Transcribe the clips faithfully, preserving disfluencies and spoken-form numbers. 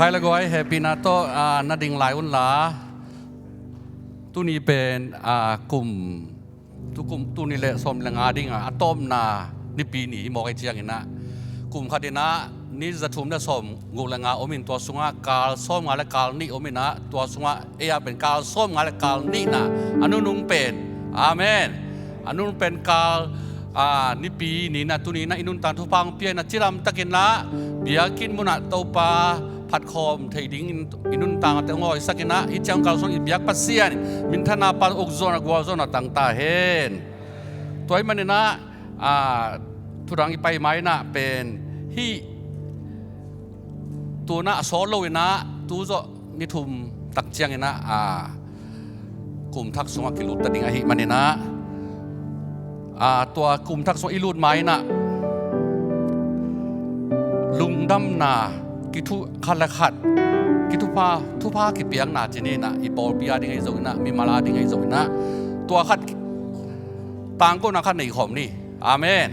Hai le guai, hehpihna tawh, ah, na ding lai unla. Tuni pen, ah, kum, tukum, tuni le sawm le nga ding a, a tawpna nipi ni hi mawk ei ciangin ah, kum khat in ah ni za thum le sawm guk le nga om in, tua sungah kal sawm nga le kal nih om in ah, tua sungah ei ah pen kal sawm nga le kal nihna a nunung pen. Amen. A nunung pen kal, ah, nipi ni in ah, tuni in ah i nuntakna thupha hong pia in ah, cidamtakin ah biakinn munah Topa phatkhawm thei dingin i nuntaknate hong hawisak in ah, hih ciang kalsuan i biak Pasian minthanna pan ukzawhna gualzawhna tang ta hen. Tua ahih manin ah, ah, thudang i pai ma in ah pen hih tu in ah a sawt lo in ah, tu zawh ni thum tak ciangin ah, ah, kum thak sungah kilut ta ding ahih manin ah, ah, tua kum thak sungah i lut ma in ah lungdamna kithu khat le khat, kithupha, thupha kipiakna ci ni in ah, i pawlpi a ding ahi zongin ah, mimal a ding ahi zongin ah, tua khat tangkona khat nei khawm ni. Amen.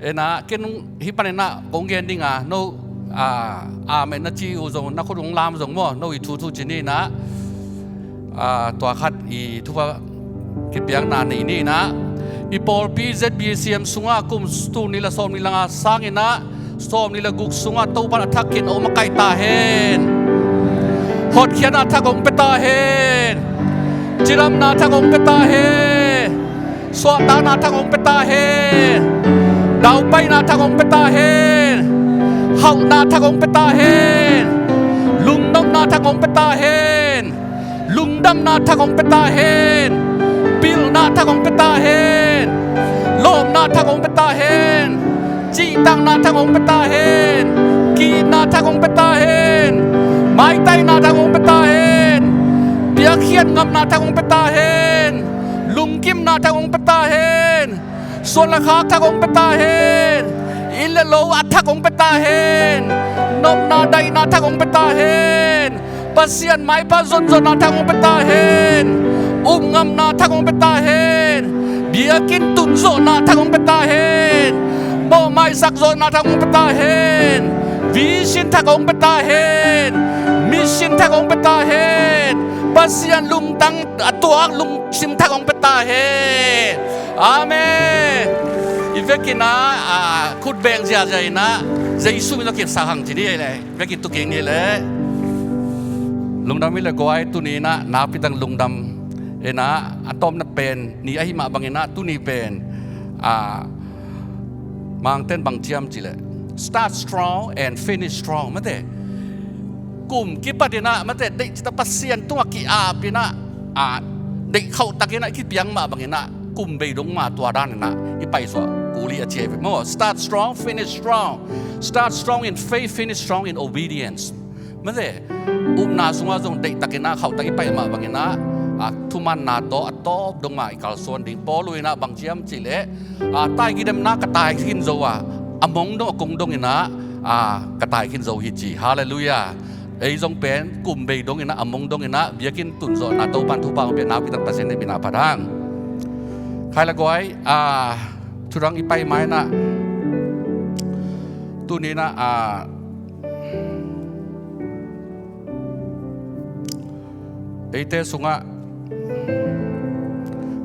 En ah, ken hih panin ah kong gen ding a, no, ah, amen na ci uh zong, na khut hong lam zong maw, no i thuthu ci ni in ah, ah, tua khat i thupha kipiakna nei ni in ah, i pawlpi Z B C M sungah kum tul nih le sawm nih le nga sangin ah, sawm nih le guk sungah Topa in a thak khin a om a kaih ta hen. Hotkhiatna thak hong pia ta hen. Cidamna thak hong pia ta hen. Suahtakna thak hong pia ta hen. Daupaina thak hong pia ta hen. Hauhna thak hong pia ta hen. Lungnopna thak hong pia ta hen. Lungdamna thak hong pia ta hen. Pilna thak hong pia ta hen. Lawpna thak hong pia ta hen. Cihtakna thak hong pia ta hen. Ki-itna thak hong pia ta hen. Maitaina thak hong pia ta hen. Piakkhiat ngamna thak hong pia ta hen. Lungkimna thak hong pia ta hen. Suan le khak thak hong pia ta hen. Inn le lo a thak hong pia ta hen. Nopna daihna thak hong pia ta hen. Pasian maipha zonzonna thak hong pia ta hen. Upngamna thak hong pia ta hen. Biakinn tunzawhna thak hong pia ta hen. Mawhmaisak zawhna thak hong pia ta hen. Vision thak hong pia ta hen. Mission thak hong pia ta hen. Pasian lungtang a tuak lungsim thak hong pia ta hen. Amen. I vekin ah, ah, khut beng ziazia in ah, Jesu min tawh kipsak hang ci ni ei le. Vekin tu kik ni le. Lungdam hi le guai, tuni in ah nakpi tak lungdam in ah, a tawpna pen ni ahih mah bangin ah, tuni pen, ah, Mangten bang ciam ci le, start strong and finish strong, mate. Kum kipat in ah, mate, deih cita Pasian tungah ki-ap in ah, ah, deih khauh tak in ah kipiang mah bangin ah, kum bei dong mah tua dan in ah i paisuah kul hi a ci hi ve maw. Start strong, finish strong. Start strong in faith, finish strong in obedience. Mate, upna sungah zong deih tak in ah, khauh tak i pai mah bangin ah, ah, thumanna tawh a tawp dong mah i kalsuan ding. Paul in ah bang ciam ci le, ah, tai kidemna ka tai khin zo a, a mong dong a kung dong in ah, ah, ka tai khin zo hi ci. Halleluiah. Ei zong pen kum bei dong in ah, a mong dong in ah, biakinn tunzawhna Topan thupha hong pia nakpi tak Pasian in min a phat hang. Khai le guai, ah, thudang i pai ma in ah, tuni in ah, ah, eite sungah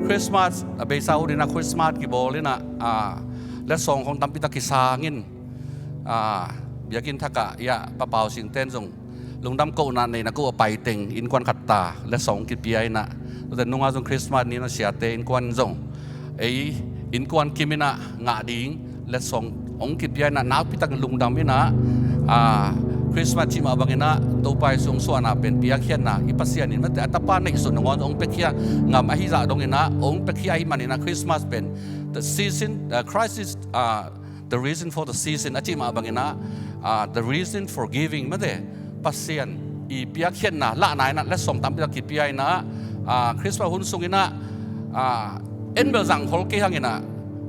Christmas a beisa hun in ah, Christmas kibawl in ah, ah, letsong khong tampi tak kisang in, ah, biakinn thak ah, ya, Pa Pau Sing ten zong lungdam kohna nei na ko a pai teng innkuan khat ta letsong kipia in ah, tua teng nungah zong Christmas ni in ah siate innkuan zong ei innkuan kim in ah ngah ding letsong hong kipia in ah, nakpi tak lungdam in ah, ah, Christmas cih mah bangin ah, Topa Jesu hong suahna pen piakkhiatna, i Pasian in mate a Tapa neihsun nangawn hong piakhia ngam ahi zah dong in ah, hong piakhia ahih manin ah, Christmas pen the season, uh, Christ is, uh, the reason for the season a cih mah bangin ah, ah, the reason for giving, mate, Pasian i piakkhiatna lahna in ah letsong tampi tak kipia in ah, ah, Christmas hun sung in ah, ah, en bel zang khol kei hang in ah,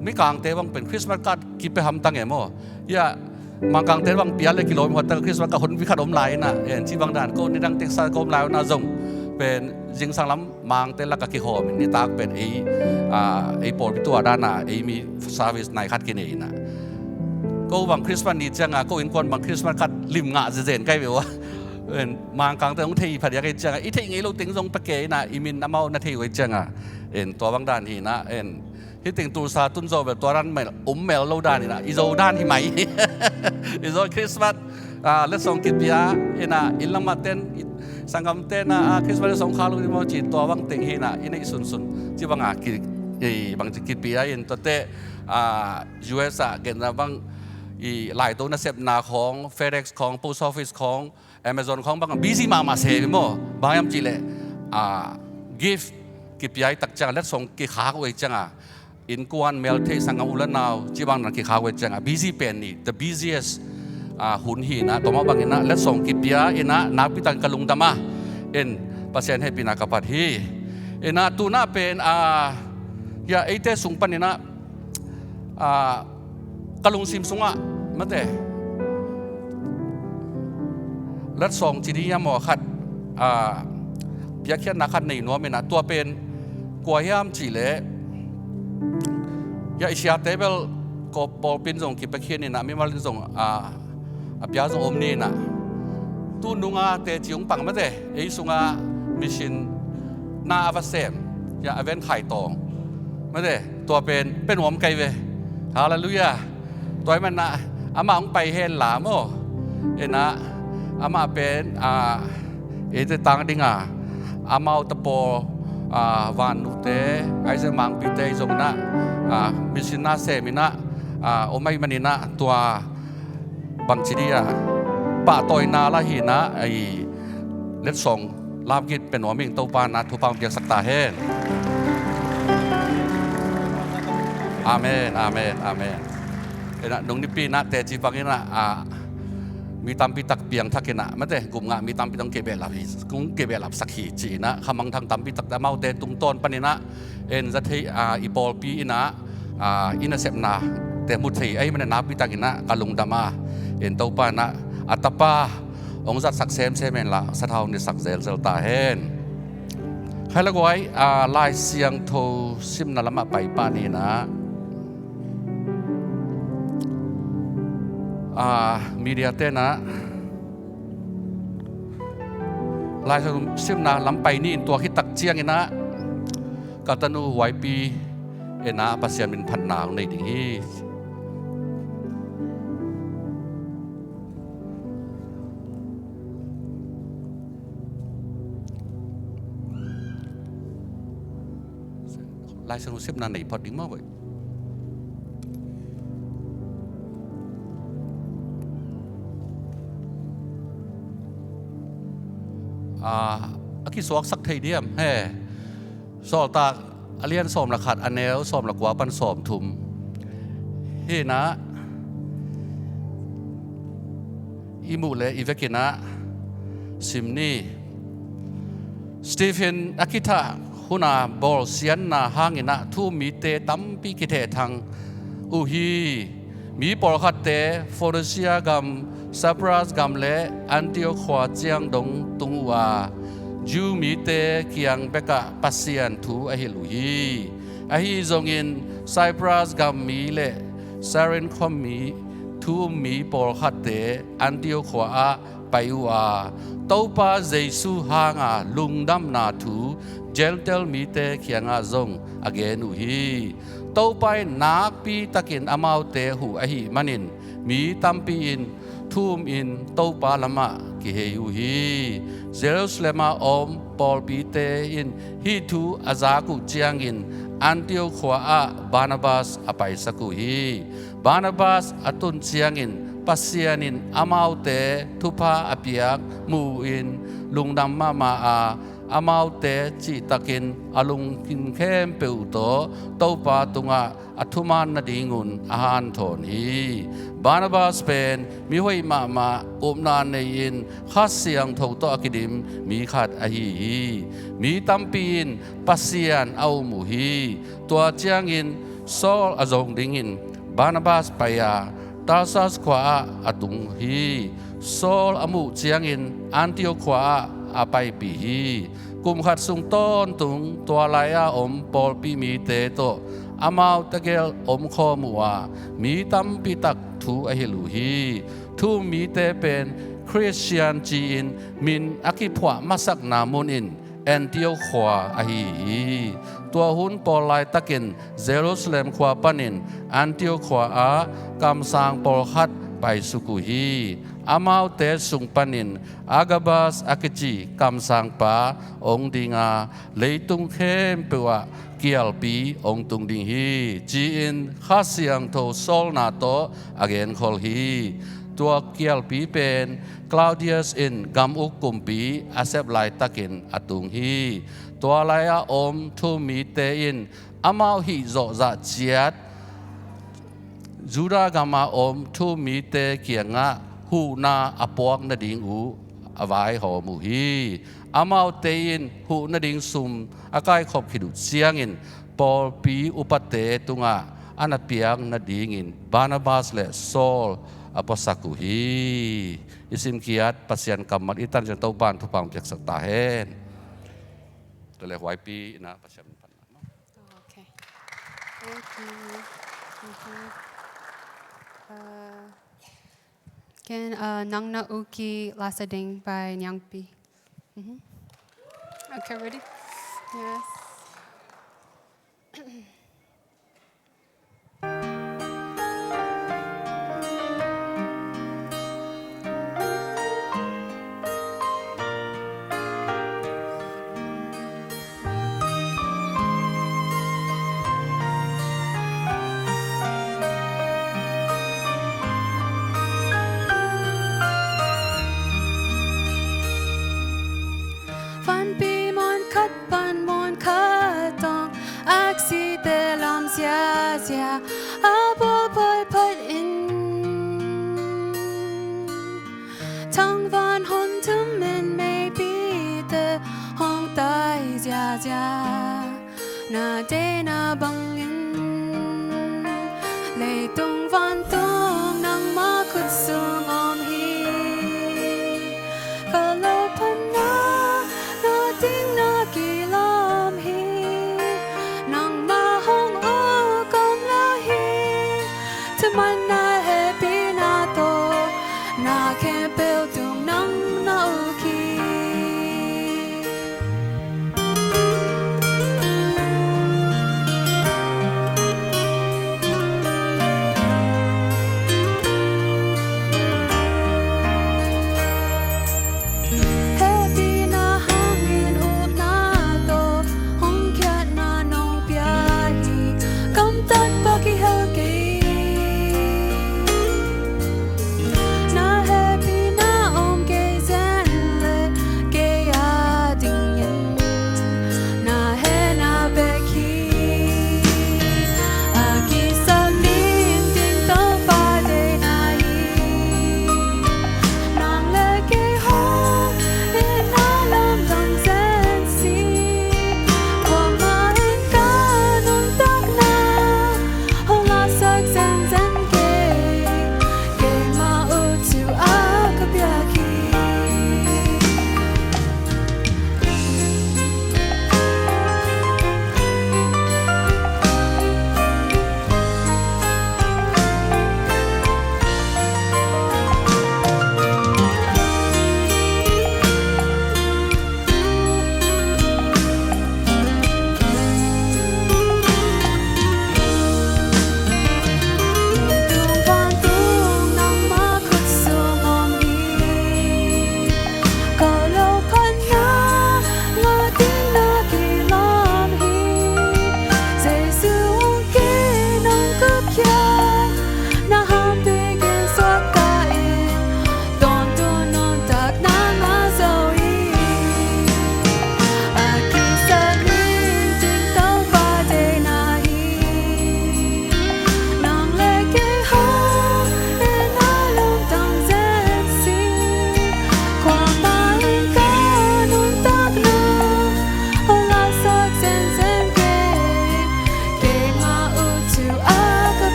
Mangkangte bang pen Christmas card kipia hamtang e maw. Ya, Mangkangte bang pia le kilawm huat tak Christmas card hun vi khat om lai in ah, en ci bang dan ko nidang teksa ko om lai un ah zong pen zingsang lam Mangte lak a kihawm in nitak pen ei, ah, ei pawlpi tua dan a ei mi service nai khat kinei in ah, Ko bang Christmas ni cianga ko innkuan bang Christmas card lim ngah zezen kai ve ua. Mangkangte hong thei pha diak ei cianga i theih ngei lo teng zong pia kei ina i min amau na thei uh ei cianga en tua bang dan hi ina en. Hih teng Tulsa tun zawh bel tua dan mel um mel lo dan ina i Zo dan hi mai. I Zo Christmas letsong kipia ina inn lamah ten sanggamte na Christmas letsong khak lo ding maw ci tua bang teng hi ina i neih sunsun ci banga bangci kipia in tuate U S ah genna bang i laito nasepna khawng, FedEx khawng, post office khawng, Amazon khawng bang busy mahmah se maw. Bang hiam cihleh gift kipia i tak cianga letsong kikhak uh ei cianga innkuan meltheih sanggam u le nau ci bang na kikhak uh ei cianga busy pen ni the busiest hun hi ina tua mah bang ina letsong kipia ina nakpi takin ka lungdam a in Pasian hehpihna ka phat hi. Ina tunah pen hiah eite sung pan ina ka lungsim sungah mate letsong ci ding hiam aw khat piakkhiatna khat nei nuam ina tua pen kua hiam cihleh hiah i siate bel ko pawlpin zong kipiakkhiat ina mimal in zong a pia zong om ni ina tu nunga teci hong pang mate ei sunga mission na a va sem hiah a ven khaitawng mate tua pen pen nuam kai ve. Halleluiah. Tua hi manah amah hong pai hen la maw ina amah pen eite tang dinga amau tapaw vannute aise mangpite i zong inah mission na sem inah om ahi man inah tua bangci dih ah pahtawina la hi inah letsong lapgit pia nuam ing. Topa inah thupha hong piaksak ta hen. Amen, amen, amen. Inah nung nipi inah teci bang inah mi tampi tak piangthak inah mate gupngah mi tampi tak kong kei behlap sak hi ci inah khamangthang tampi tak amaute tungtawn pan inah en za thei i pawlpi inah i nasepnate mu thei ahi man inah nakpi tak inah ka lungdam a en Topa inah a tapa hong zatsak semsem hen la sathau nisak zelzel ta hen. Khai la guai Lai Siangtho simna lamah pai pah ni inah media tenah Lai Siangtho simna lam pai ni in tua khit tak ciang inah ka tanu huaipi inah Pasian min phatna hong nei ding hi. Lai Siangtho simna nei phot ding maw boih. A kisuaksak thei diam he. Sawltak a lian sawm la khat a neu sawm la kua pan sawm thum hi inah i muh le i vek inah sim ni. Stephen a kithah huna bawlsiatna hang inah thu-um mite tampi kithehthang uh hi. Mi pawlkhatte Phoenicia gam, Cyprus gam le Antioch khua ciang dong tung uh a Jew mite kiang bekah Pasian thu a hilh uh hi. Ahi zongin Cyprus gam mi le Cyrene khuami thu-um mi pawlkhatte Antioch khua ah pai uh a Topa Jesu hanga lungdamna thu Gentile mite kiangah zong a gen uh hi. Topa in nakpi takin amaute huh ahih manin mi tampi in thu-um in Topa lamah kihei uh hi. Jerusalem ah om pawlpite in hih thu a zak uh ciangin Antioch khua ah Barnabas a paisak uh hi. Barnabas a tun ciangin Pasian in amaute thupha a piak mu-in lungdam mahmah a amaute cihtakin a lungkim khempeuh tawh Topa tungah a thuman nadingun a hanthawn hi. Barnabas pen mi hoih mahmah upna nei-in Kha Siangtho tawh a kidim mi khat ahi hi. Mi tampi in Pasian a um uh hi. Tua ciangin Saul a zong dingin Barnabas pai a Tarsas khua ah a tung hi. Saul a muh ciangin Antioch khua ah a paipih hi. Kum khat sung tawntung tua lai-a om pawlpi mite tawh Amau tegel omkhawm uh a, mi tampitak thu a hilh uh hi. Thu-um mite pen Khristian ci-in min a kiphuah masakna mun in Antiok khua ahi hi. Tua hun pawl laitakin Jerusalem khua panin Antiok khua ah kamsang pawlkhat paisuk uh hi. Amaute sung panin Agabas a kici kamsangpa hong ding a, leitung khempeuh ah kialpi hong tung ding hi, ci-in Kha Siangtho sawlna tawh a genkhol hi. Tua kialpi pen Claudius in gam uk kumpi a sep laitakin a tung hi. Tua lai-a om thu-um mite in amau hih zawhzah ciat Judah gama om thu-um mite kiangah huhna a puak nading uh a vaihawm uh hi. Amaute in huh nading sum a kaikhop khit uh ciangin pawlpi upate tungah a na piak nadingin Barnabas le Saul a puasak uh hi. I simkhiat Pasian kammal i tan ciang Topa'n thupha hong piaksak ta hen. Tua le huaipi in ah Pasian min phatna. Oh, okay. Thank you. Thank you. Uh, can, uh, Nang Na Uki Lasa Ding by Niangpi. Mm-hmm. Okay, ready? Yes. Vanpi muan khat pan muan khat tawng, aksi te lam ziazia a bawl phaiphat in. Thangvan hun thum in meipi te hong tai ziazia, na deihna bangin leitung vantung nangma khut sung om hi. Ka lophanna na ding na kilawm hi. Nangma hong uk om lo hi. Thumanna hehpihna tawh na khempeuh tung nang na uk hi.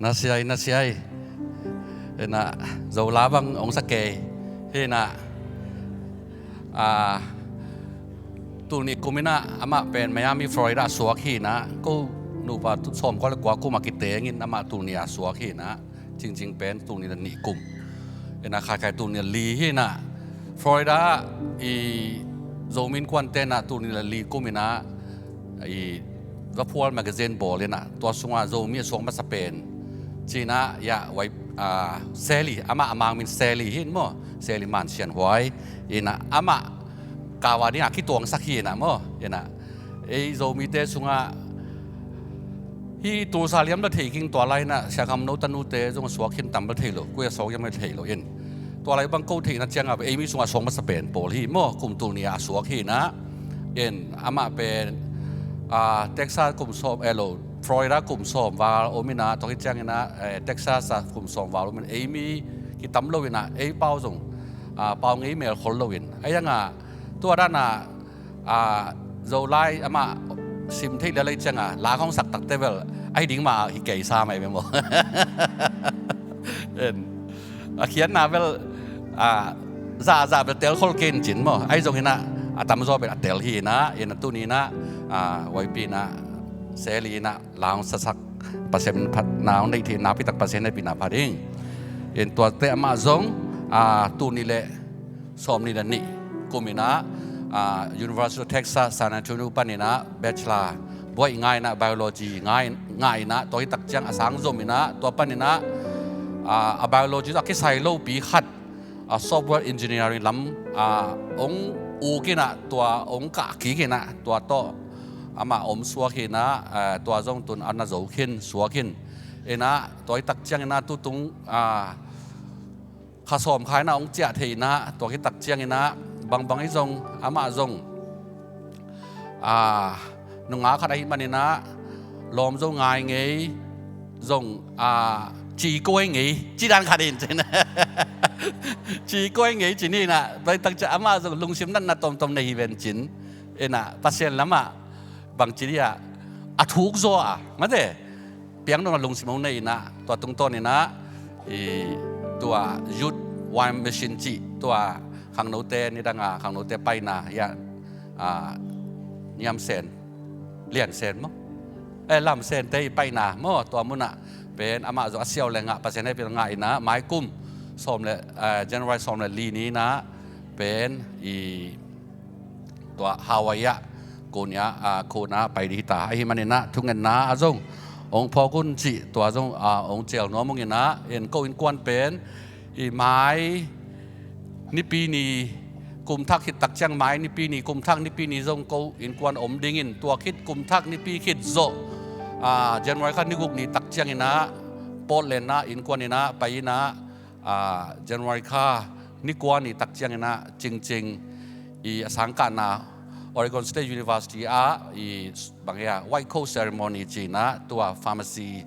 Na siai, na siai. Ina, Zola bang ong sa kei. Hi na, a, tul nih kum ina, amah pen Miami, Florida a suak hi na. Ko nupa tu sawm kua le kua kum a kiteng in amah tul nih a suak hi na. Cingcing pen tul nih le nih kum. Ina, khaikhai tul nih le li hi na. Florida i Zomi Innkuante na tul nih le li kum ina, i Vaphual magazine bawl ina, tua sunga Zomi a suak masa pen. Cina ya wai, a, Sally, amah a mang min Sally hi maw. Sally Man Sian Huai. Ina, amah kawa dinga kituangsak hi ina maw. Ina, ei Zomite sunga hi Tulsa liam la thei king tua lai na, Siakham No tanute zong a suak khin tam bel thei lo, kuya suak liam la thei lo in. Tua lai bang ko theihna cianga, ei mi sunga suak masa pen pawl hi maw, kum tul nih a suak hi na. In, amah pen, a, Texas kum sawm, eh, lo, Florida kum sawm val om ina, tua hi ciang ina, eh, Texas a kum sawm val om ina, ei mi kitam lo ina, ei pau zong, a, pau ngei mel khol lo in. Ei anga, tua dana, a, Zolai amah sim thei lelai cianga, la khong sak takte bel, ahi ding mah hi kei sa mai bel maw. En. A khiatna bel, a, za, za bel tel khol ken cin maw. Ahi zong ina, a tamzaw bel a tel hi ina, ina tuni ina, a, waipi ina, Sally ina, la hong sasak, Pasian phatna hong nei thei, nakpi tak Pasian hehpihna pha ding. In tuate amah zong, a, tul nih le sawm nih le nih kum ina, a, University of Texas San Antonio pan ina bachelor buai nga ina, biology nga in-, nga ina, tua hi tak ciang a sang zom ina, tua pan ina, a, a biology a kisai lopi khat, a, software engineering lam, a, ong uk ina, tua ong kah kik ina, tua tawh amah om suak ina, a, tua zong tun a na zo khin suak in ina, tua hi tak ciang ina tutung, a, kha sawm kha ina ong ciah thei ina, tua hi tak ciang ina, bangbang hi zong, amah zong, a, nunga khat ahi man ina, lawm zo ngai ngei, zong, a, ci kuai ngei, ci dan khat in cin. Ci kuai ngei cin ina, tua hi tak ciang amah zong lungsim natna tomtom nei hi ven cin. Ina, Pasian lama, bang ci dia, a thuk zaw a, mate. Piang dong a lungsim hong nei ina, tua tungtawn ina, i, tua Youth Wine Mission cih, tua khangnote, nidanga khangnote paina, ya, a, Niamsen, Liansen maw. Eh, Lamsente i paina maw, tua muna, pen, amah zong a siau le ngah, Pasian hehpih ngah ina, mai kum, sawm le, eh, January sawm le li ni ina, pen, i, tua Hawaii ah, khunia, a, khuna pai ding hi ta. Ahi man ina, thungetna a zong, ong phawk un cih, tua zong, a, ong cial nuam ung ina, en ko innkuan pen, i mai, nipi ni, kum thak hi tak ciang mai, nipi ni, kum thak nipi ni zong ko innkuan om ding in, tua khit kum thak nipi khit zawh, a, January kha ni guk ni tak ciang ina, Portland ah, innkuan ina, pai ina, a, January kha ni kua ni tak ciang ina, Cingcing, i a sangkahna Oregon State University ah, i bang hia, White Coat Ceremony ci ina, tua pharmacy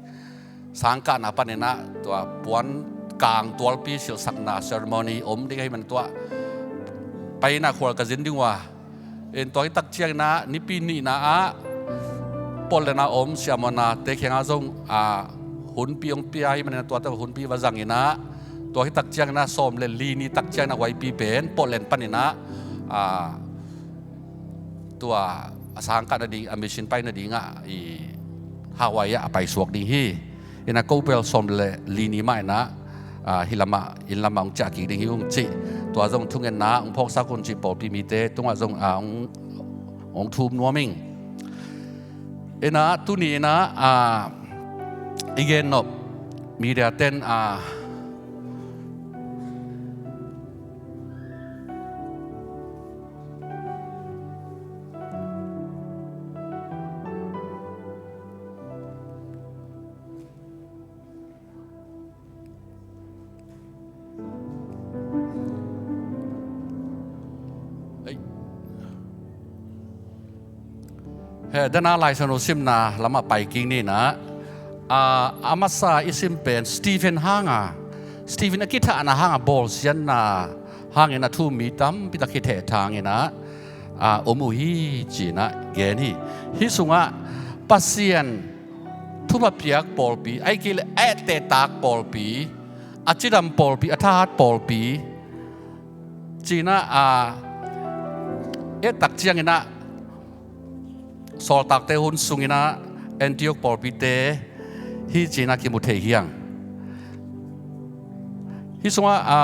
sangkahna pan ina, tua puan kang tualpi silsakna ceremony om ding ahi man tua. Pai ina khual ka zin ding ua. En tua hi tak ciang ina, nipi nihna ah, Portland ah om, siamona te kiangah zong, a, hunpi ong pia hi man ina tuate hunpi va zang ina, tua hi tak ciang ina, sawm le li ni tak ciang ina, waipi pen, Portland pan ina, a, tua, a sangkah nading, a mission pai nadingah, i Hawaii ah a paisuak ding hi. Ina ko bel sawm le li ni mah ina, a, hi lamah, inn lamah ong ciah kik ding hi ung cih. Tua zong thungetna, ong phawksak un cih pawlpi mite, tungah zong, a, ong, ong thum nuam ing. Ina, tuni ina, a, i gen nop, media ten, a, He, dana Lai Siangtho simna lamah pai kik ni ina, a, a masa i sim pen Stephen hanga, Stephen a kithahna hanga bawlsiatna hangin a thu mi tampi tak hi theh thang ina, a, om uh hi ci ina gen hi. Hi sungah Pasian thupha piak pawlpi, ahih kei leh a ettehtak pawlpi, a cidam pawlpi, a thahat pawlpi, ci-in ah, a, et tak ciangin ah, Sawltakte hun sungin ah Antioch pawlpite hi ci-in ah kimu thei hi hang. Hih sungah, a,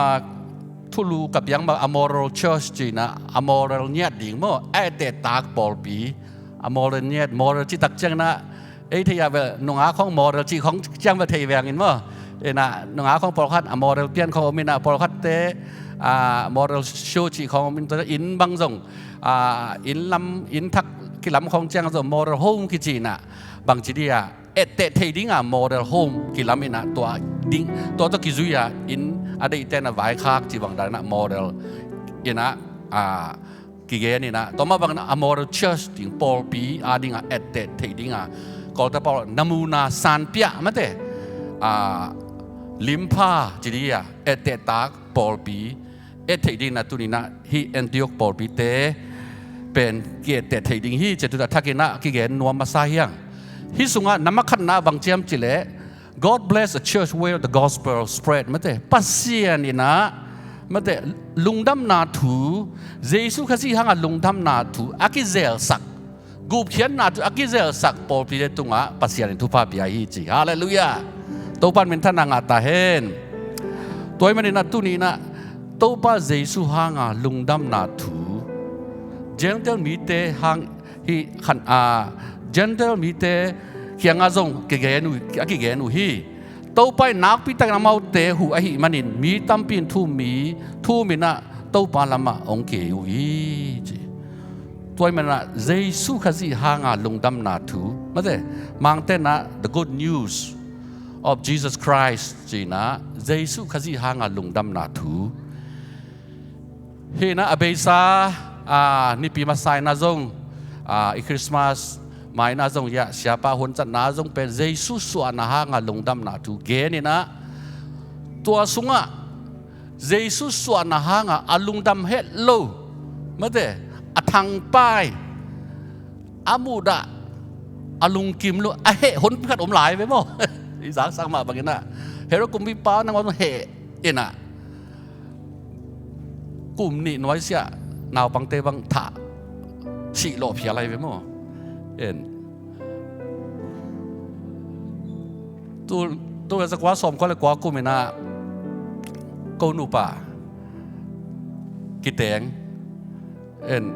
thulu ka piak mah a moral church ci-in ah, a moral ngiat ding maw, a ettehtak pawlpi, a moral ngiat, moral cih tak ciangin ah, ei theih a bel nungak khawng moral cih khawng ciang bel thei veng in maw. Inn ah nungak khawng pawlkhat a moral pian khawng om in ah, pawlkhatte, a, moral show cih khawng om in, tua inn bang zong, a, inn lam, inn thak kilam khawng ciang zong moral home kici in ah, bangci dih ah, etteh theih ding a moral home kilam in ah, tua ding, tua tawh kizui a inn a deihte in ah vaikhak cih bang dan in ah moral in ah, a, kigen in ah, tua mah bangin ah a moral church ding, pawlpi a ding a etteh theih ding a, Kawlte pau namuna sanpiah mate, a, limpha ci dih a, ettehtak pawlpi et theih ding in ah tuni-in ah hih Antioch pawlpite pen ki-etteh theih ding hi ci-a tuni-in ah thakin ah kigen nuam masa hi hang. Hih sungah na mah khatna bang ci hiam cih leh, God bless a church where the gospel spread mate. Pasian in ah mate, lungdamna thu, Jesu Khazih hanga lungdamna thu a kizelsak, gupkhiatna thu a kizelsak pawlpite tungah Pasian in thupha pia hi ci. Halleluiah. Topa'n minthanna ngah ta hen. Tua ahih manin ah tuni-in ah Topa Jesu hanga lungdamna thu Gentile mite hang hi khan, a, Gentile mite kiangah zong kigen uh, a kigen uh hi. Topa in nakpi takin amaute huh ahih manin mi tampi in thu-um mi, thu-um in ah Topa lamah hong kei uh hi ci. Tua ahih manin ah Jesu Khazih hanga lungdamna thu mate, Mangte in ah the good news of Jesus Christ ci-in ah, Jesu Khazih hanga lungdamna thu. Hih in ah a beisa, a, nipi masa in ah zong, a, i Christmas ma-in ah zong, ya, siapa hun zatna ah zong pen Jesu suahna hanga lungdamna thu gen in ah, tua sungah Jesu suahna hanga a lungdam het lo mate, a thangpai, a muhdah, a lungkim lo, a heh hun khat om lai ve maw. I zaksak mah bangin ah Herod kumpipa nangawn heh in ah kum nih nuaisiah naupangte bang thah sihlawh phial lai ve maw. En. Tu, tu zakua sawmkua le kua kum in ah ko nupa kiteng. En.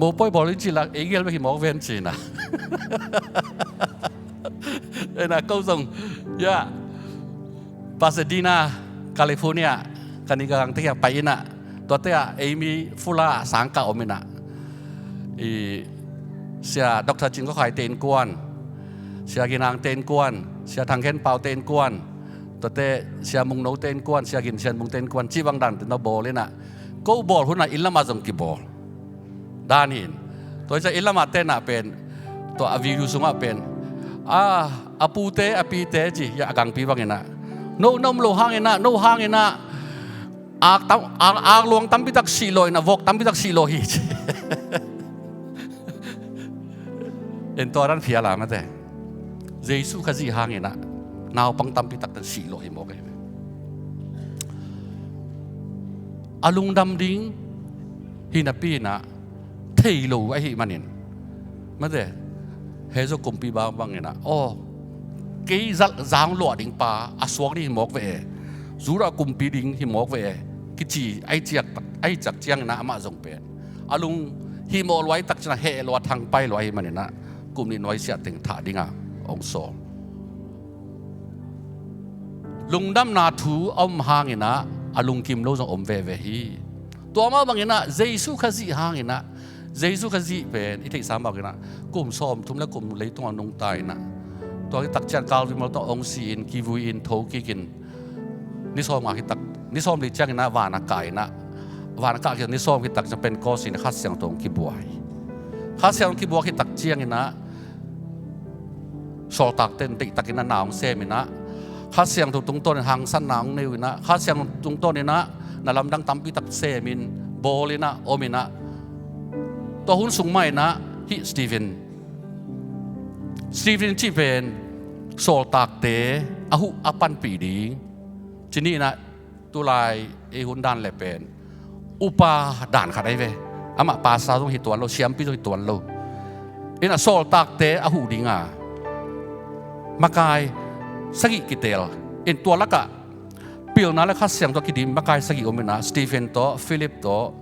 Mopawi bawl in ci leh ei gel bek hi mawk ven ci-in ah. En ah, ko zong, ya, Pasadena, California, ka nih ka gangte kiang pai in ah, tuate ah ei mi Fuller ah sangkah om in ah, i, Sia Doctor Cing Khaw Khaite innkuan, Sia Gin Hangte innkuan, Sia Thang Khen Paute innkuan, tuate Sia Mung Note innkuan, Sia Gin Sian Mungte innkuan, cih bang dante na bawl in ah, ko bawl hun ah inn lamah zong kibawl dan hi in. Tua hi ciang inn lamah te in ah pen, tua a video sungah pen, a, a pute, a pite ci, ya, a gangpi bangin ah, no na om loh hangin ah, no hangin ah, ak tam, ak, ak luang tampi tak sihlawh in ah, vok tampi tak sihlawh hi ci. En, tua dan phial a mate. Jesu Khazih hangin ah naupang tampi tak ten sihlawh hi mawk e. A lungdam ding hi napi in ah thei lo ahih manin mate, Herod kumpipa bangin ah, aw, kei zang luah ding pa a suak ding hi mawk ve e, Judah kumpi ding hi mawk ve e, kici ahih ciang, ahih ciang ciangin ah amah zong pen a lunghimawh lua ahih tak ciangin ah heh lua, thangpai lua ahih manin ah kum nih nuaisiah teng thah dingin hong sawl. Lungdamna thu a om hangin ah a lungkim lo zong om veve hi. Tua mah bangin ah Jesu Khazih hangin ah, Jesu Khazih pen i theihsa mah bangin ah kum sawmthum le kum leitungah nungta in ah, tua khit tak ciang Kalvari mual tungah hong si-in, kivui-in, tho kikin, ni sawmnga khit tak, ni sawmli ciangin ah van a kah in ah, van a kah khit ni sawm khit tak ciang Pentecost in ah Kha Siangtho hong kibua hi. Kha Siangtho hong kibua khit tak ciangin ah sawltakte in deihtakin ah na hong sem in ah, Kha Siangtho tungtawnin hangsanna hong nei uh in ah, Kha Siangtho tungtawnin ah na lamdang tampi tak semin, bawlin ah, omin ah, tua hun sung mah in ah hih Stephen, Stephen cih pen sawltakte a huh a panpih ding. Ci ni inah tulai ei hun dan le pen upa dan khat ahi ve. Amah pastor zong hi tuan lo, siampi zong hi tuan lo. Inah sawltakte a huh dinga makai sagih kitel in, tua lakah pilna le Kha Siangtho kidim makai sagih om inah, Stephen tawh, Philip tawh,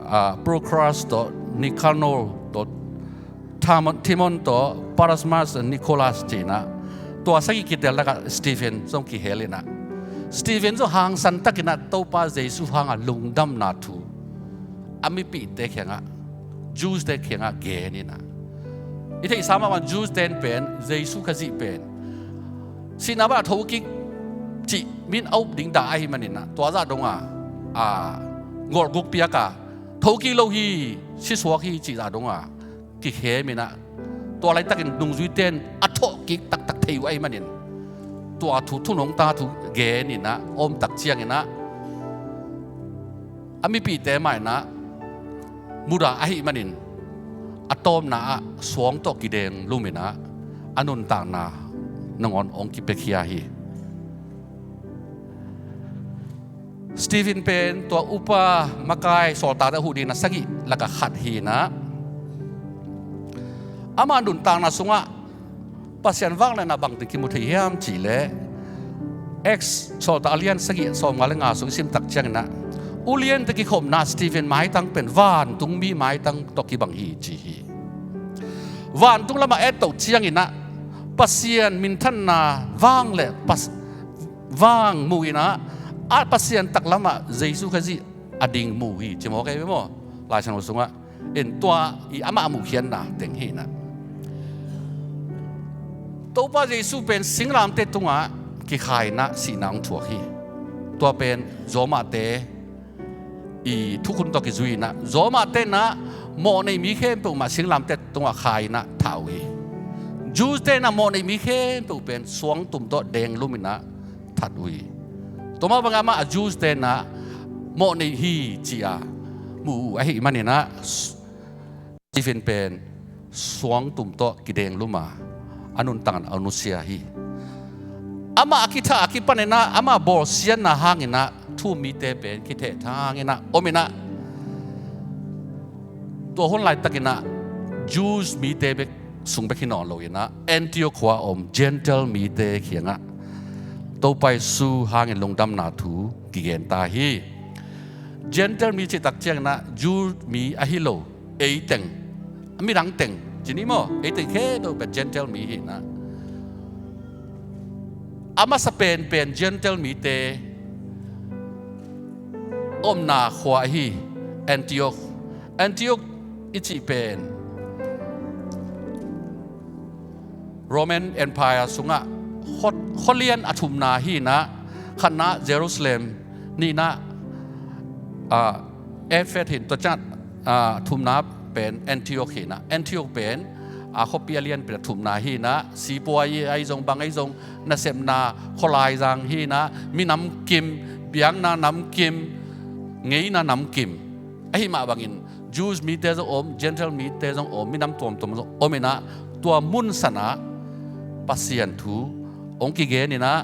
ah, Prochorus tawh, Nicanor tawh, Timon, Timon tawh, Parmenas, Nicholas ci inah, tua sagih kitel lakah Stephen zong kihel inah, Stephen zong hangsan tak inah Topa Jesu hanga lungdamna thu a mipihte kiangah, Jews te kiangah gen inah, i theihsa mah bang Jews ten pen Jesu Khazih pen sihna bangah thokik cih min a up ding dah ahih man inah, tua zah donga, a, ngolhguk piaka thokik lo hi, sisuak hi cih zah donga kikhem inah, tua laitakin nungzuite in a thawhkik taktak thei uh ahih manin, tua thu thunungta thu gen inah om tak ciang inah, a mipihte mah inah mudah ahih manin, a tawpna ah suang tawh kideng lum inah a nuntakna nangawn hong kipiakhia hi. Stephen pen tua upa makai sawltakte a huh dingin a sagih lakah khat hi inah, ama nuntakna sungah Pasian vangliatna bangteng kimu thei hiam cihleh, Acts sawltak a lian sagih, sawmnga le nga sung i sim tak ciang inah, uliante kikhopna Stephen maitang pen vantungmi maitang tawh kibang hi ci hi. Vantung lamah et toh ciang inah Pasian minthanna vang le pas-, vang mu inah, a Pasian taklamah Jesu Khazih a ding mu hi ci mawk ahi ve maw? Lai Siangtho sungah in tua i amah a muhkhiatna teng hi inah, Topa Jesu pen singlamteh tungah kikhai inah sihna hong thuak hi. Tua pen Romate i thukhun tawh kizui inah, Romate inah mawhnei mi khempeuh mah singlamteh tungah khai inah thah uh hi. Jews te inah mawhnei mi khempeuh pen suangtum tawh deng lum inah that uh hi. Tua mah bangah amah a Jews te inah mawhnei hi ci-a mu uh ahih man inah, Stephen pen suangtum tawh kideng lum a, a nuntakna a nusia hi. Amah a kithah a kipan inah, amah bawlsiatna hang inah thu-um mite pen kithehthang inah om inah, tua hun laitak inah Jews mite bek sung bek hi nawn lo inah, Antioch khua a om Gentile mite kiangah Topa Jesu hangin lungdamna thu kigen ta hi. Gentile mi cih tak ciang inah Jew mi ahi lo, eiteng, midang teng ci ni maw, eiteng khempeuh pen Gentile mi hi inah, a masa penpen Gentile mite omna khua ahi Antioch. Antioch i cih pen Roman Empire sungah khualian a thumna hi inah, khatna Jerusalem, nihna, ah, Ephesus hi in, tua ciang, ah, thumna pen Antioch hi inah, Antioch pen, ah, khuapi a lianpi a thumna hi inah, sipuai ahi zong bang ahi zong nasepna khualaizang hi inah, minam kim, biakna nam kim, ngeina nam kim. Ahi mah bangin Jews mite zong om, Gentile mite zong om, minam tuamtuam zong om inah, tua mun sanah Pasian thu hong kigen inah,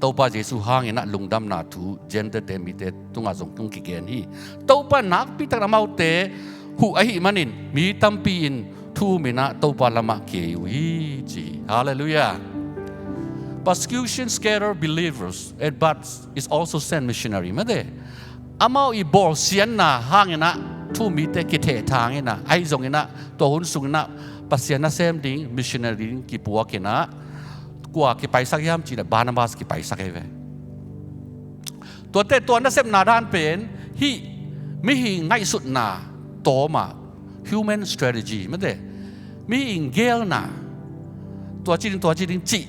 Topa Jesu hang inah lungdamna thu Gentile te mite tungah zong hong kigen hi. Topa nakpi takin amaute huh ahih manin mi tampi in thu-um inah Topa lamah kiei uh hi ci hi. Halleluiah. Persecution scatter believers, eh, but is also send missionary. Mate, amau i bawlsiatna hang inah thu-um mite kithehthang inah, ahi zong inah tua hun sung inah Pasian nasem ding missionary ding kipuak inah, kua kipaisak hiam cihleh Barnabas kipaisak ahi ve. Tuate tua nasepna dan pen hih mihing ngaihsutna tawm a, human strategy, mate, mihing geelna, tua ci ding, tua ci ding cih,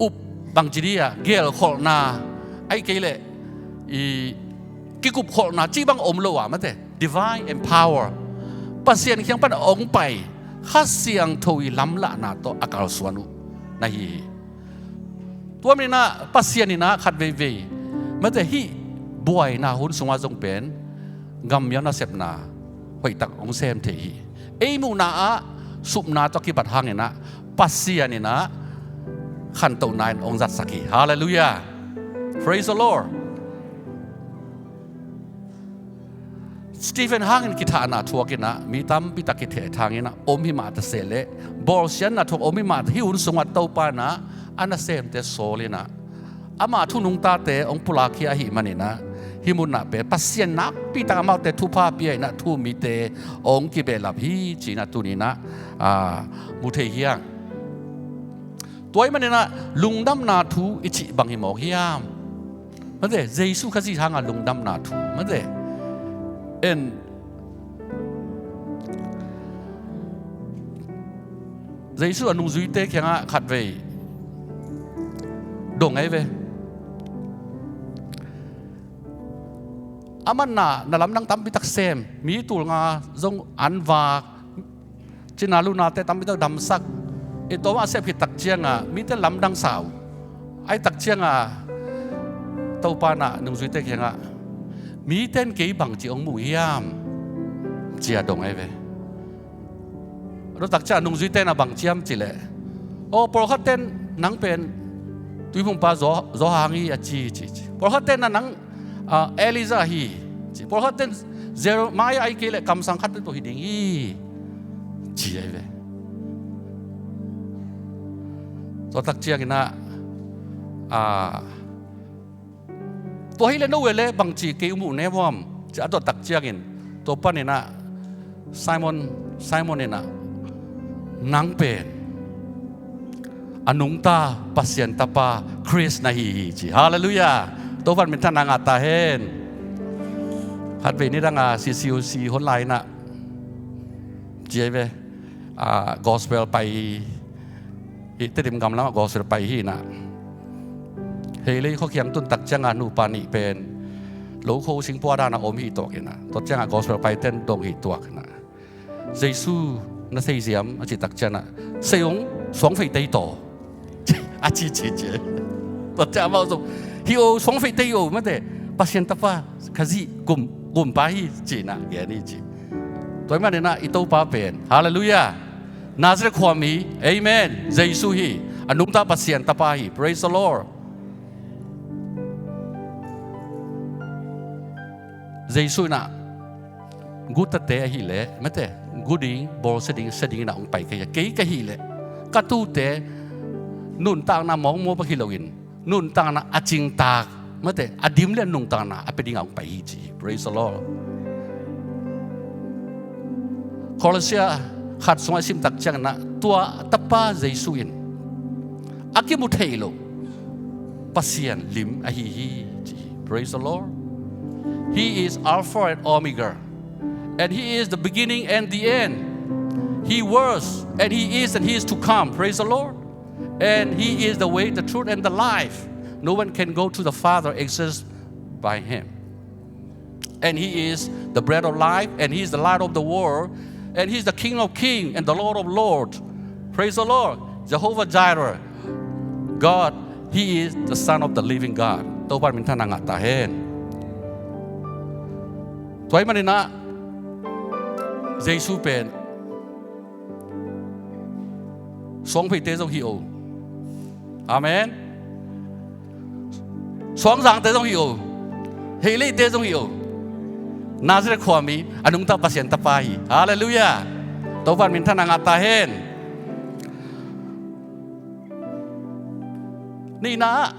up bang ci ding a, geelkholhna, ahih kei leh i kikupkholhna cih bang om lo a, mate, divine empower, Pasian kiang pan a hong pai Kha Siangtho i lamlahna tawh a kalsuan uh na hi hi. Tua manin ah Pasian in ah khat veivei, mate, hih buaina hun sungah zong pen gammial nasepna hoihtak hong sem thei hi. Ei muhna ah supna tawh kibat hangin ah Pasian in ah khantohna in hong zatsak hi. Halleluiah. Praise the Lord. Stephen hangin kithahna thuak inah mi tampi tak kithehthang inah om hi mah ta sehleh, bawlsiatna thuak om hi mah ta, hih hun sungah Topa inah a nasemte sawl inah ama thu nungtate hong pulakkhia ahih maninah hih munah pen Pasian nakpi tak amaute thupha pia inah thu-um mite hong kibehlap hi ci-inah tuninah, aa, mu thei hi hang. Tua ahih maninah lungdamna thu i cih bang hi mawk hiam? Mate, Jesu Khazih hanga lungdamna thu. Mate, en, Jesu a nungzuite kiangah khatvei dong ahi ve. Aman na, na lamdang tampi tak sem, mi tulnga zong an vak, cina lunate tampi tak damsak. I tawm a sep khit tak ciangah mite lamdang sa uh. Ahih tak ciangah Topa inah nungzuite kiangah, mite in kei bangci hong muh hiam? Ci-a dong ahi ve. A dot tak ciangah nungzuite inah bang ci hiam cih leh, aw, pawlkhatte in nang pen tuiphumpa Zo-, Johan hi a ci, ci, ci. Pawlkhatte inah nang, ah, Elijah hi, ci. Pawlkhatte in Jeremiah ahih kei leh kamsang khat tawh hi ding hi, ci ahi ve. Tua tak ciangin ah, ah, tua hi leh no uh leh bangci kei uh muh na hiam? Ci a dot tak ciangin tua panin ah Simon, Simon in ah, nang pen a nungta Pasian Tapa Khrist na hi hi, ci. Halleluiah. Topa'n minthanna ngah ta hen. Khatvei nidang a C C U C hong lai inah ci ahi ve. Ah, gospel pai hi, Tedim gam lamah gospel pai hi inah, Heilei khuakhiam tun tak ciangah nupa nih pen lokho singpua dan a om hi tuak inah, tua ciangah gospel paite in dong hi tuak inah, Jesu na thei hiam a cih tak ciangah, thei ung, suang fei tei taw, a ci, ci, ci. Tua ciangah amau zong, hi o, suang fei tei o, mate, Pasian Tapa, Khazih, gum, gumpa hi ci inah gen hi, ci. Tua ahih manin ah i Topa pen, halleluiah, Nazareth khuami, amen, Jesu hi, a nungta Pasian Tapa hi. Praise the Lord. Jesu in ah, gu tate ahih leh, mate, gu ding, bawlsia ding, sia ding in ah hong pai ka hi a, kei ka hih leh ka tute nuntakna mawkmawk bek hi loin, nuntakna a cingtak, mate, a dim le a nuntakna a pia dingah hong pai hi, ci hi. Praise the Lord. Kolose khat sungah i sim tak ciangin ah, tua Tapa Jesu in a kimu thei lo Pasian lim ahi hi, ci hi. Praise the Lord. He is Alpha and Omega. And He is the beginning and the end. He was, and He is, and He is to come. Praise the Lord. And He is the way, the truth, and the life. No one can go to the Father except by Him. And He is the bread of life, and He is the light of the world, and He is the King of kings and the Lord of lords. Praise the Lord. Jehovah Jireh. God, He is the Son of the living God. Topa'n minthanna ngah ta hen. Tua ahih manin ah, Jesu pen suangfeite zong hi o. Amen. Suangzangte zong hi o. Heileite zong hi o. Nazareth khuami, a nungta Pasian Tapa hi. Halleluiah. Topa'n minthanna ngah ta hen. Nihna,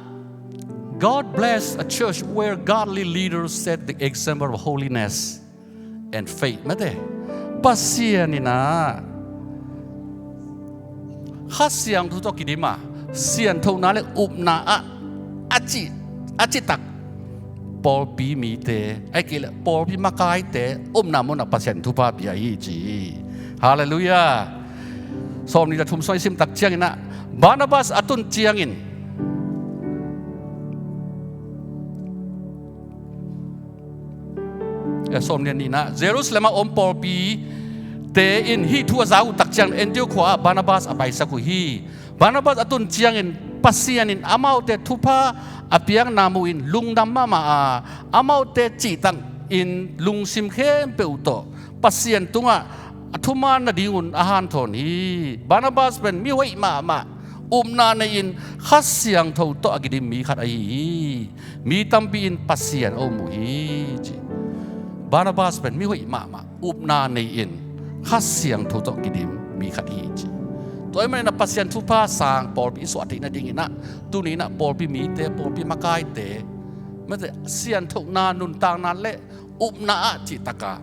God bless a church where godly leaders set the example of holiness and faith. Mate, Pasian in ah Kha Siangtho tawh kidim a, sianthona le upna ah a ci, a citak pawlpi mite, ahih kei leh pawlpi makaite upna munah Pasian thupha pia hi, ci hi. Halleluiah. Sawmnih le thum sung i sim tak ciangin ah, Barnabas a tun ciangin, eh, sawmnih le nihna, Jerusalem a om pawlpite in hih thu a za uh tak ciangin Antioch khua ah Barnabas a paisak uh hi. Barnabas a tun ciangin Pasian in amaute thupha a piakna muhin lungdam mahmah a, amaute cihtakin lungsim khempeuh tawh Pasian tungah a thuman nadingun a hanthawn hi. Barnabas pen mihoih mahmah, Upna nei-in Kha Siangtho tawh a kidim mi khat ahi hi. Mi tampi in Pasian a um uh hi, ci. Barnabas pen mi hoih mahmah, upna nei-in Kha Siangtho tawh kidim mi khat hi, ci. Tua ahih manin ah Pasian thupha sang pawlpi i suah theih nadingin ah, tuni-in ah pawlpi mite, pawlpi makaite, mate, sianthona, nuntakna le upna ah cihtak a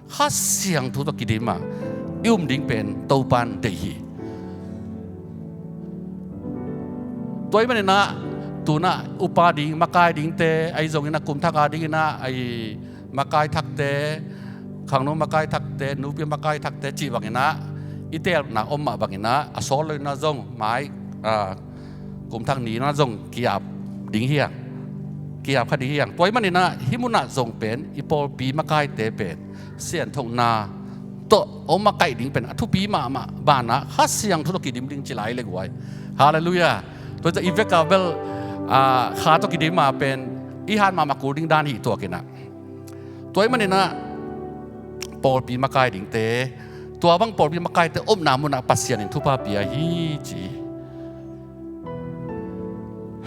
Kha Siangtho tawh kidim a i um ding pen Topa'n deih hi. Tua ahih manin ah, tu-in ah upa ding, makai dingte, ahi zongin ah kumthak a dingin ah, ahi makai thakte, khangno makai thakte, nupi makai thakte cih bangin ah, i teelna om mah bangin ah, a sawt lo-in ah zong mai, a, kumthak ni-in ah zong ki-ap ding hi hang. Ki-ap kha ding hi hang. Tua ahih manin ah, hih mun ah zong pen, i pawlpi makaite pen sianthona tawh hong makaih ding pen a thupi mahmah, banah Kha Siangtho tawh kidim ding ci lai le guai. Halleluiah. Tua ciang i vek a bel, a, Kha tawh kidim a pen i hat mahmah kul ding dan hi tuak in ah. Tua ahih manin ah pawlpi makai dingte, tua bang pawlpi makaite omna mun ah Pasian in thupha pia hi, ci.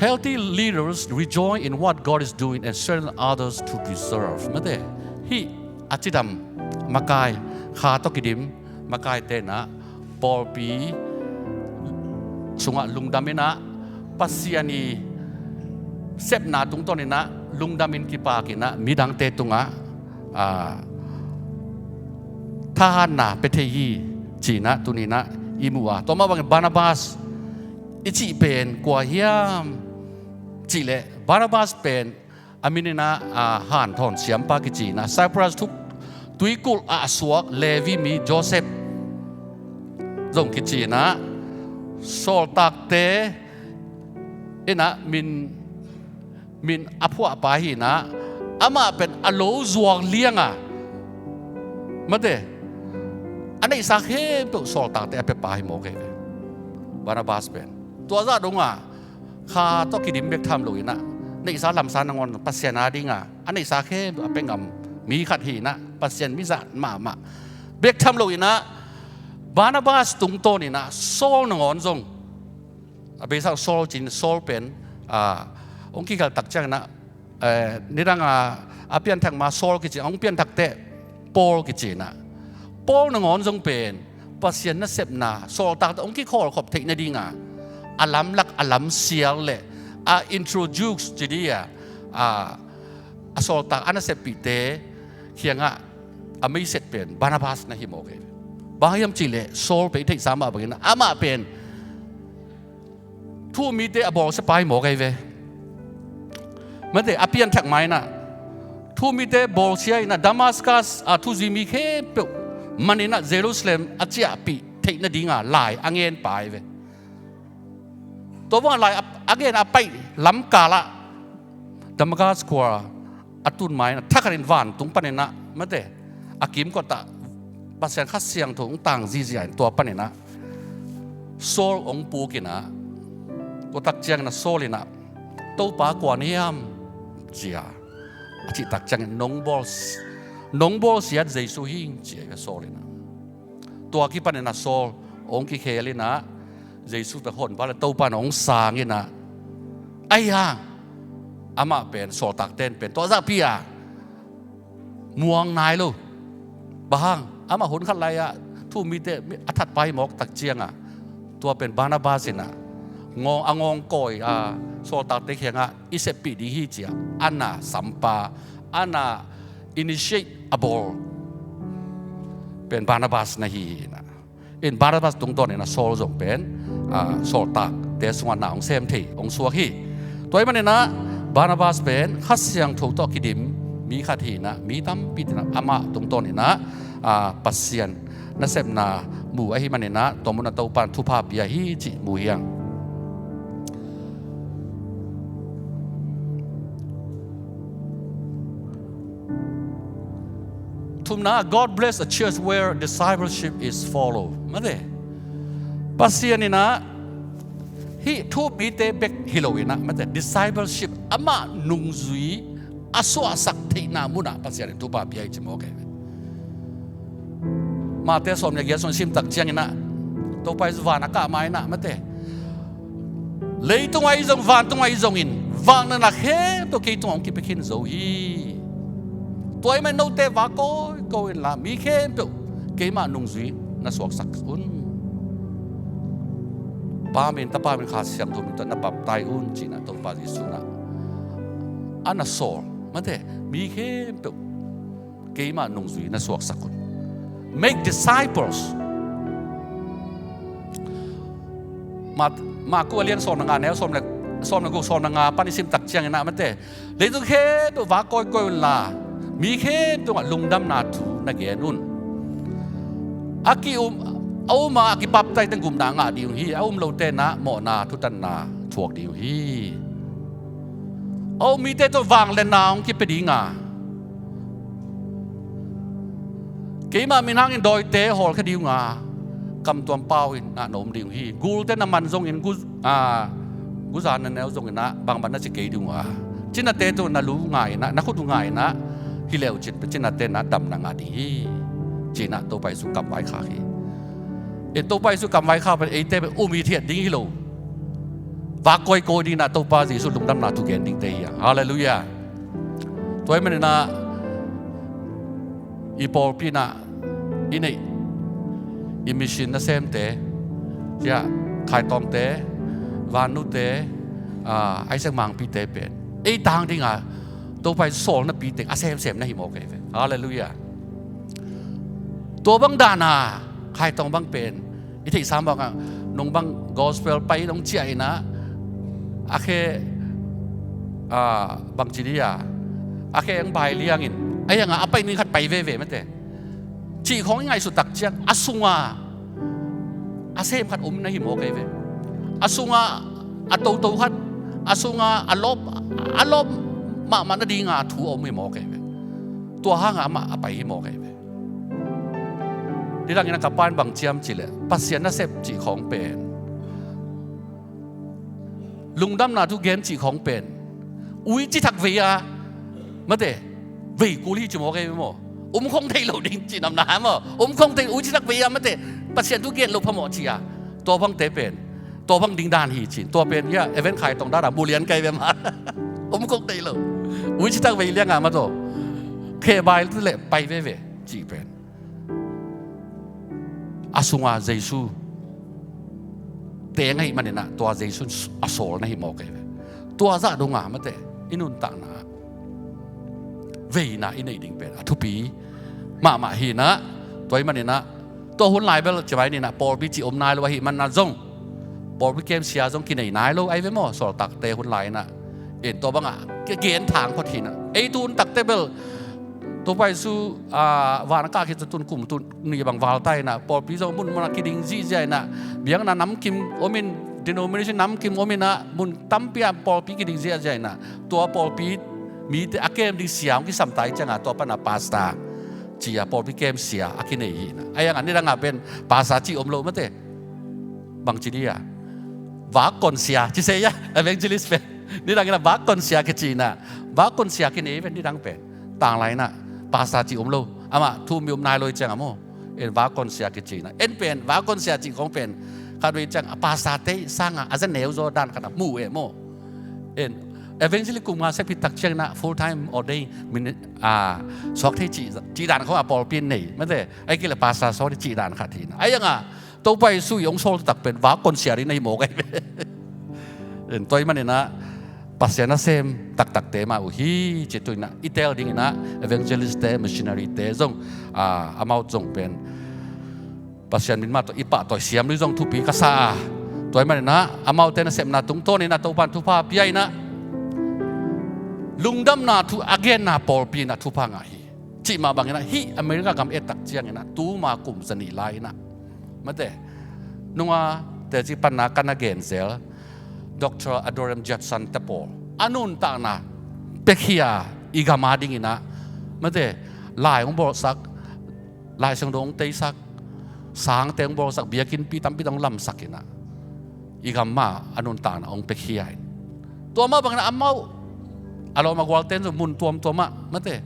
Healthy leaders rejoice in what God is doing and strengthen others to preserve. Mate, hih a cidam makai, Kha tawh kidim makaite in ah pawlpi sungah lungdam in ah, Pasian i sepna tungtawn in ah lungdam in kipak in ah midangte tungah, a, thahatna pia thei hi, ci-in ah tuni-in ah i mu a. Tua mah bangin Barnabas i cih pen kua hiam cih leh, Barnabas pen a min in ah, a, hanthawn siampa kici in ah, Cyprus thuk tuikulh ah a suak Levi mi Joseph zong kici in ah, sawltakte in ah min, min a phuahpa hi in ah, amah pen a lo zuak liang a, mate, a neihsa khempeuh sawltakte a piapa hi mawk hi ve, Barnabas pen. Tua zah dong a Kha tawh kidim bek tham lo in ah, neihsa lamsa nangawn Pasian a ding a, a neihsa khempeuh a pia ngam mi khat hi in ah, Pasian mizat mahmah bek tham lo in ah, Barnabas tungtawn in ah Saul nangawn zong, a beisa Saul ci-in, Saul pen, a, hong kikhel tak ciangin ah, eh, nidang a, a pianthak ma Saul kici, a hong pianthak teh Paul kici in ah. Paul nangawn zong pen Pasian nasepna, sawltakte hong kikhawlkhop theih nading a, a lamlak, a lamsial le a introduce ci ding a, a, a sawltak a naseppihte kiangah a meiset pen Barnabas na hi mawk hi. Bang hiam cih leh Saul pen i theihsa mah bangin ah, amah pen thu-um mite a bawlsia pa hi mawk hi ve. Mate, a pianthak ma in ah thu-um mite bawlsia in ah, Damascus a thuzui mi khempeuh man in ah Jerusalem a ciahpih theih nading a lai a ngen pa hi ve. Tua bang a lai a, a ngen a paih lamkal ah Damascus khua a tun ma in ah, thakhat in vantung pan in ah, mate, a kimkot ah Pasian Kha Siangtho hong tang zihziah in, tua pan in ah Saul hong puk in ah, tua tak ciangin ah Saul in ah, "Topa, kua na hiam?" ci a, a cih tak ciangin, "Nong bawl, nong bawlsiat Jesu hi ing," ci a hi ve Saul in ah. Tua kipan in ah Saul hong kikhel in ah, Jesu pen honpa le Topa in hong sang in ah, ahi hang amah pen, sawltakte'n pen tua zahpi a muang nai lo. Bang hang, amah hun khat lai-ah thu-um mite a thatpa hi mawk tak ciang a, tua pen Barnabas in ah ngawng, a ngawngkawi a sawltakte kiangah i seppih ding hi ci a, a na sampa, a na initiate a bawl pen Barnabas na hi hi in ah. In Barnabas tungtawn in ah Saul zong pen, a, sawltakte sungah na hong sem thei, hong suak hi. Tua ahih manin ah Barnabas pen Kha Siangtho tawh kidim mi khat hi in ah, mi tampi in ah amah tungtawn in ah, a, Pasian nasepna mu ahih manin ah tua mun ah Topa'n thupha pia hi cih mu hi hang. Thumna, God bless a church where discipleship is followed. Mate, Pasian in ah hih thu-um mite bek hi lo in ah, mate, discipleship, amah nungzui a suahsak theihna mun ah Pasian in thupha pia hi ci mawk hi. Matthai sawm le giat sung sim tak ciangin ah, Topa Jesu van a kah ma in ah, mate, Leitung ah i zong, vantung ah i zongin, vanglian a khempeuh kei tungah hong kipia khin zo hi. Tua ahih manin note vak kawikawi inla, mi khempeuh keimah nungzui na suaksak un. Pa min, Tapa min, Kha Siangtho min tawh na baptize un, ci-in ah Topa Jesuh in ah a na sawl, mate, mi khempeuh keimah nungzui na suaksak un. Make disciples. Mat-, Marku a lian sawm le nga, neu sawm le, sawm le guk, sawm le nga pan i sim tak ciangin ah, mate, leitung khempeuh vak kawikawi unla, mi khempeuh tungah lungdamna thu na gen un. A ki-um, a um a, a kibaptize-te in gupna ngah ding uh hi. A um lote in ah mawhna thutanna thuak ding uh hi. A um mite tawh vanglianna hong kipia ding a, keimah min hangin dawite hawlkhia ding uh a, kamtuam pau-in ah na om ding uh hi. Gulte na man zongin gu-, a, guza na neu zongin ah bangmah na ci kei ding uh a, cinate tawh na lu ngai-in ah, na khut uh ngai-in ah hileh uh cin pen cinate in ah damna ngah ding hi, ci-in ah Topa Jesuh kamvaikhak hi. E, Topa Jesuh kamvaikhak pen eite pen um hithiat ding hi lo, vak kawikawi dingin ah Topa Jesuh lungdamna thu gen dingte hi hang. Halleluiah. Tua ahih manin ah i pawlpi in ah i neih, i mission nasemte, cia, Khai Tawngte, Vannute, a, Isaac Mangpite pen ei tang ding a Topa Jesuh sawl napi teng a semsem na hi mawk ei ve. Halleluiah. Tua bang dan a Khai Tawng bang pen i theihsa mawk a, nung bang gospel pai nong ciah in ah, a khe, a, bangci dih a, a khe hong bai liangin, a hiang a, a pai ning khat pai veve, mate, cih khawng i ngaihsut tak ciang a sung a a sem khat om na hi mawk ei ve. A sung a a toto khat, a sung a a lawp, a lawp mahmah nading a thu a om hi mawk ei ve. Tua hang a amah a pai hi mawk ei ve. Nidangin ah ka pa'n bang ci hiam cih leh, Pasian nasep cih khawng pen, lungdamna thu gen cih khawng pen, ui cithak vei a, mate, vei kul hi ci mawk ei ve maw. Um khong thei lo ding ci namna maw. Um khong thei, ui cithak vei a, mate, Pasian thu gen loh phamawh ci a. Tua bangte pen, tua bang ding dan hi ci. Tua pen, ya, Evan Khai Tawng dan a mu lian kei ve mah. Um khong thei lo. Ui cithak vei liang a mah tua, khe bai leh pai veve cih pen, a sung a Jesu teng ahih manin ah tua Jesu a sawl na hi mawk ei ve. Tua zah dong a, mate, i nuntakna veina i neih ding pen a thupi mahmah hi in ah, tua ahih manin ah tua hun lai bel ci mai ni in ah, pawlpi cih om nai lo ahih manin ah zong, pawlpi kem sia zong kinei nai lo ahi ve maw, sawltakte hun lai in ah. In tua bang a kigen thang phot hi in ah, ei tu hun takte bel Topa Jesu, a, van a kah khit tun kum tul nih bang val ta in ah, pawlpi zong mun mun a kiding zihziah in ah, biakna namkim om in, denomination namkim om in ah, mun tampi ah pawlpi kiding zihziah in ah, tua pawlpi mite a kem ding sia hong kisam ta hi ciang a, tua pan a pastor ci a, pawlpi kem sia a kinei hi in ah. A hiang a nidang a pen pastor cih om lo, mate. Bangci dih a, vak kon sia ci se a, evangelist pen. Nidang in ah vak kon sia kici in ah, vak kon sia kinei pen nidang pen. Tanglai in ah pastor cih om lo. Amah thu mi om nai lo hi ciang a maw. In vak kon sia kici in ah, en pen vak kon sia cih khawng pen, khat vei ciang a pastorte sang a a za neu zaw dan khat a mu e maw. In evangelist kum nga sep khit tak ciang in ah full time ordain min, a, suak thei cih, cih dan khawng a pawlpi in nei, mate. Ahih kei leh pastor suak thei cih dan khat hi in ah. A hiang a Topa Jesu i hong sawl taktak pen vak kon sia ding na hi mawk ahi ve. In tua ahih manin ah Pasian nasem taktakte mah uh hi ci. Tu in ah i teel ding in ah evangelistte, missionaryte zong, a, amau zong pen Pasian min mah tawh i pahtawi siam ding zong thupi ka sa a. Tua ahih manin ah amaute nasepna tungtawn in ah Topa'n thupha pia in ah, lungdamna thu a genna pawlpi in ah thupha ngah hi. Cih mah bangin ah hih America gam et tak ciangin ah tuma kum za nih lai in ah, mate, nunga teci panna ka na gen zel Doctor Adoniram Judson te pawl a nuntakna piakhia, i gam a ding in ah, mate, lai hong bawlsak, Lai Siangtho hong teisak, sangte hong bawlsak, biakinnpi tampi tawh hong lamsak in ah, i gam mah a nuntakna hong piakhia in. Tua mah bangin ah amau a lawm a gualte'n zong mun tuamtuam ah, mate,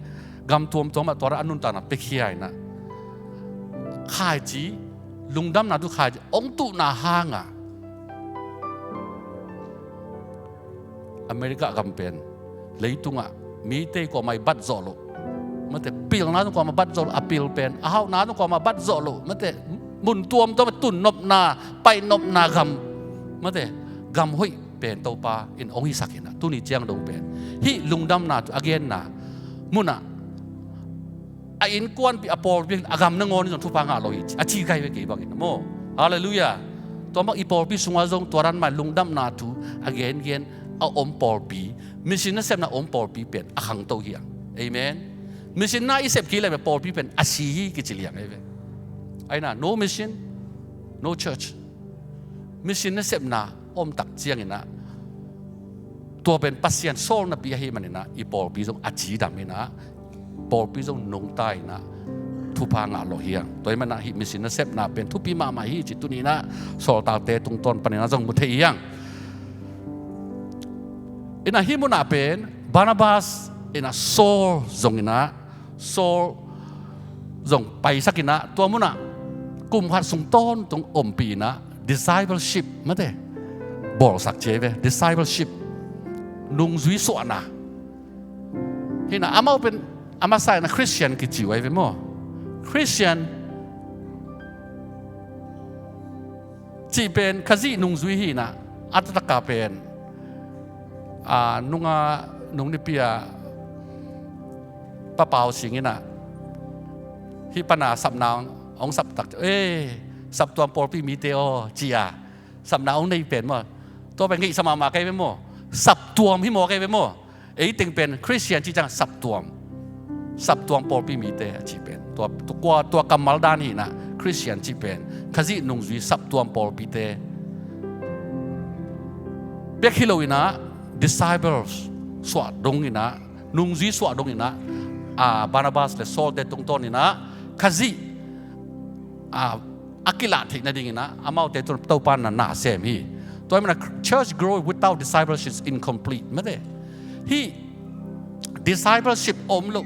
gam tuamtuam ah tua dan a nuntakna piakhia in ah, khaici, lungdamna thu khaici hong tuhna hang a, America gam pen leitungah mite kuamah i bat zawh loh, mate, pilna zong kuamah bat zawh loh, a pil pen a hauhna zong kuamah bat zawh loh, mate, mun tuamtuam a tun nopna, pai nopna gam, mate, gam hoih pen Topa in hong hisak hi na, tuni ciang dong pen hih lungdamna thu a genna munah a innkuanpih, a pawlpi, a gam nangawn in zong thupha ngah lo hi, a ci kai ve kei bangin maw. Halleluiah. Tua bang i pawlpi sungah zong tua dan mah lungdamna thu a gengen a om pawlpi, mission nasepna a om pawlpi pen a khangto hi hang. Amen. Mission na i sep kei leh pawlpi pen a si hi kici liang ahi ve. Ahi na, no mission, no church. Mission nasepna om tak ciangin ah, tua pen Pasian sawlnapi ahih manin ah, i pawlpi zong a cidam in ah, pawlpi zong nungta in ah, thupha ngah lo hi hang. Tua ahih manin ah hih mission nasepna pen thupi mahmah hi ci tuni in ah, Sawltakte tungtawn panin ah zong mu thei hi hang. In ah hih munah pen Barnabas in ah Saul zong in ah, Saul zong paisak in ah, tua munah kum khat sung tawntung ompih in ah, discipleship, mate, bawlsak ci ahi ve, discipleship, nungzui suahna. Hi na, amau pen a masa in ah Christian kici uh ahi ve maw. Christian cih pen Khazih nungzui hi na, a taktak a pen, a, nunga, nung nipi a Pa Pau Sing in ah, hih pan a sapna hong sap tak, eh, saptuam pawlpi mite aw, ci a, sapna hong nei pen maw. Tua pen ngeihsa mahmah kei ve maw. Saptuam hi maw kei ve maw. Ei teng pen Christian cih ciang saptuam, saptuam pawlpi mite a cih pen, tua, tua, tua kammal dan hi na, Christian cih pen Khazih nungzui saptuam pawlpite bek hi lo in ah, disciples suah dong in ah, nungzui suah dong in ah, a, Barnabas le Saulte tungtawn in ah Khazih, a, a kilah theih nading in ah, amaute tun Topa na na sem hi. Tua ahih manin ah church growth without discipleship is incomplete, mate. Hih discipleship om lo,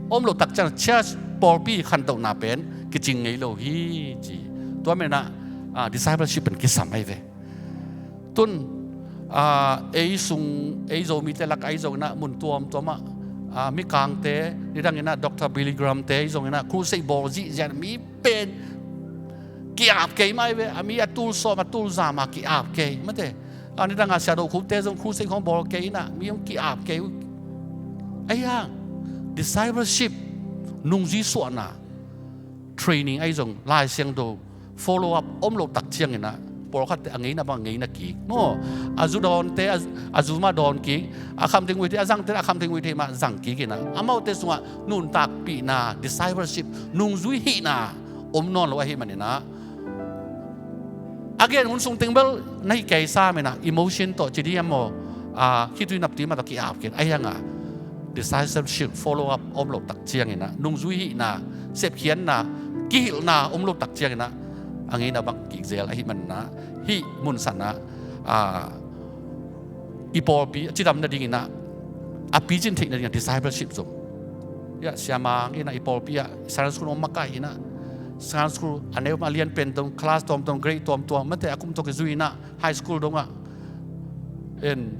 om lo tak ciang church pawlpi khantohna pen kicing ngei lo hi ci. Tua ahih manin ah, a, discipleship pen kisam ahi ve. Tun, a, ei sung, ei Zomite lak ah ei zong in ah mun tuamtuam ah, a, Mikangte, nidang in ah Doctor Billy Graham-te ei zong in ah crusade bawl zihziah, mi pen ki-ap kei mah ahi ve, a mi a tul sawm, a tul za mah ki-ap kei, mate. A, nidang a Sia Do Khupte zong crusade khong bawl kei in ah, mi hong ki-ap kei uh. Ahi hang, discipleship, nungzui suahna, training ahi zong, Lai Siangtho follow up om lo tak ciangin ah, pawlkhatte a ngeina bang a ngeina kik maw. A zu dawnte, a, a zu mah dawn kik, a khamthei nguithei, a zangte a khamthei nguithei mah zang kik in ah, amaute sungah nuntakpihna, discipleship, nungzui hihna om nawn lo ahih manin ah, a gen hun sung teng bel na hi kei sam in ah, emotion tawh ci ding a maw, a, khitui naptui mah tawh ki-ap kei in, ahi hang a, discipleship follow up om lo tak ciangin ah, nungzui hihna, sepkhiatna, kihilhna om lo tak ciangin ah, a ngeina bang kik zel ahih manin ah, hih mun san ah, a, i pawlpi a cidam nading in ah, a picin theih nading ah discipleship zong. Ya, Sia Mang in ah i pawlpi ah Sunday school hong makaih in ah, Sunday school a neu a lian pen tawh, class tuamtuam, grade tuamtuam, mate, a kum tawh kizui in ah, high school dong ah. En,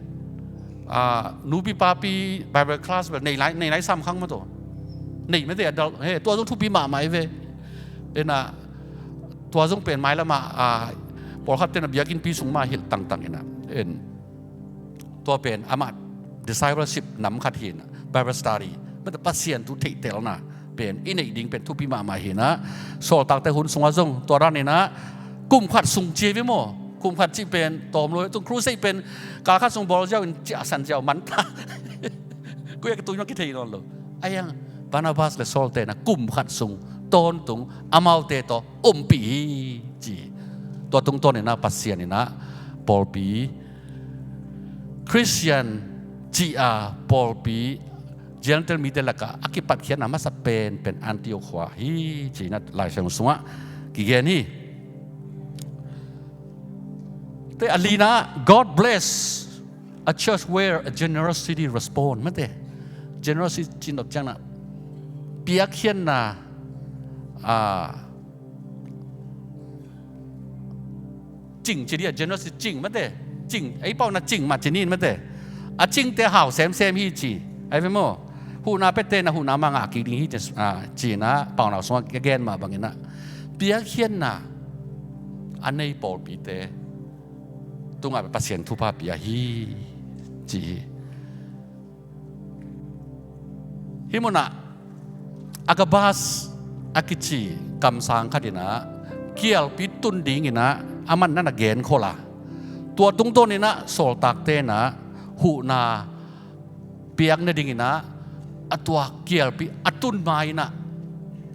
a, nupi papi Bible class bel nei lai, nei lai sam khang mah tawh. Nei mate a dal, he, tua zong thupi mahmah ahi ve. En ah, tua zong pen mailam ah, a, pawlkhatte in ah biakinnpi sung mah hilh tangtang in ah. En, tua pen amah discipleship nam khat hi in ah, Bible study, mate, Pasian thu theihtelna pen i neih ding pen thupi mahmah hi in ah, Sawltakte hun sungah zong tua dan in ah, kum khat sung ci ahi ve maw, kum khat cih pen tawm lo, tung crusade pen kal khat sung bawl ziau in ciahsan ziau man ta. Koi a kitui mah kithei nawn lo. Ahi hang Barnabas le Saulte in ah kum khat sung tawntung amaute tawh ompih hi ci. Tua tungtawn in ah Pasian in ah pawlpi, Christian cih a pawlpi, Gentile mite lakah a kipatkhiatna masa penpen Antioch khua hi ci-in ah Lai Siangtho sungah kigen hi. Tua a lina, God bless a church where a generosity respond, mate. Generosity cih nop ciangin ah piakkhiatna, a, cing ci ding a, generosity cing, mate. Cing, ei pau in ah cing mah ci ni, mate. a cingte hau semsem hi ci. Ai ve maw? Huhna piate in ah huhna mah ngah kik ding hi ci, ah, ci-in ah Paunak sungah a gen mah bangin ah piakkhiatna a nei pawlpite tungah Pasian thupha pia hi ci hi. Hih munah Agabus a kici kamsang khat in ah kialpi tun dingin ah aman na na genkhol a, tua tungtawn in ah sawltakte in ah huhna piak nadingin ah a tua kialpi a tun ma-in ah,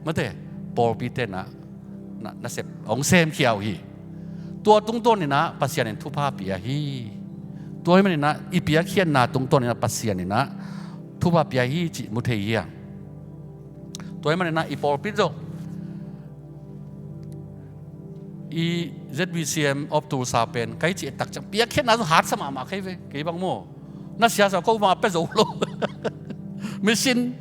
mate, pawlpite in ah na, nasep hong semkhia uh hi. Tua tungtawn in ah Pasian in thupha pia hi. Tua ahih manin ah i piakkhiatna tungtawn in ah Pasian in ah thupha pia hi cih mu thei hi a. Tua ahih manin ah i pawlpi zong i Z B C M of Tulsa pen kai cih takciang piakkhiatna zong hatsa mahmah kei ve, kei bang maw. Na siasa ko bang a pia zo lo. Mission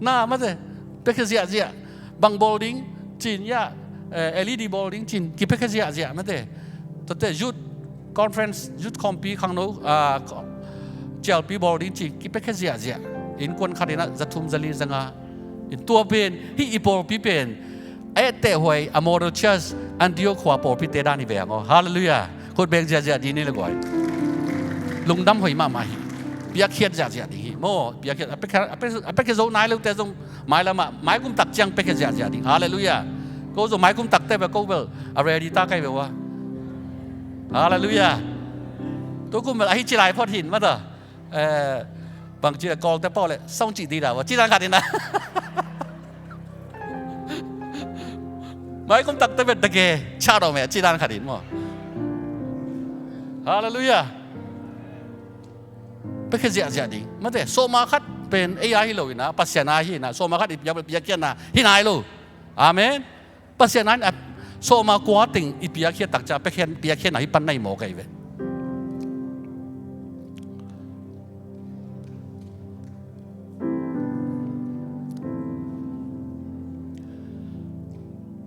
na, mate, piakhia ziahziah. Bang bawl ding cin ya, eh, L E D bawl ding cin kipiakhia ziahziah, mate. Tate youth conference, youth khawmpi khangno, ah, cialpi bawl ding cin kipiakhia ziahziah. Innkuan khat in ah za thum za li za nga. In tua pen, hih i pawlpi pen a etteh huai a model church Antioch khua pawlpite dan hi ve hang aw. Halleluiah. Khut beng ziahziah ding ni le guai. Lungdam huai mahmah hi. Piakkhiat ziahziah ding hi maw. Piakkhiat a piakkhiat, a piakkhiat, a piakkhiat zo nai lote zong mailam ah maikum tak ciang piakkhiat ziahziah ding. Halleluiah. Ko zong maikum takte bel ko bel a ready ta kai ve ua. Halleluiah. Tukum bel ahi ci lai phot hin, mate. Eh, bangci le Kawlte pau le song cih dida ua, ci dan khat in ah. Maikum takte bel dage cha daw me, ci dan khat in maw. Halleluiah. Piakhia ziahziah ding, mate, sawma khat pen ei a hi lo in ah, Pasian a hi in ah, sawma khat i piak, piakkhiatna hi nai lo. Amen. Pasian a hi in ah, sawma kua teng i piakkhiat takciang piakkhiat, piakkhiatna hi pan nai maw kei ve.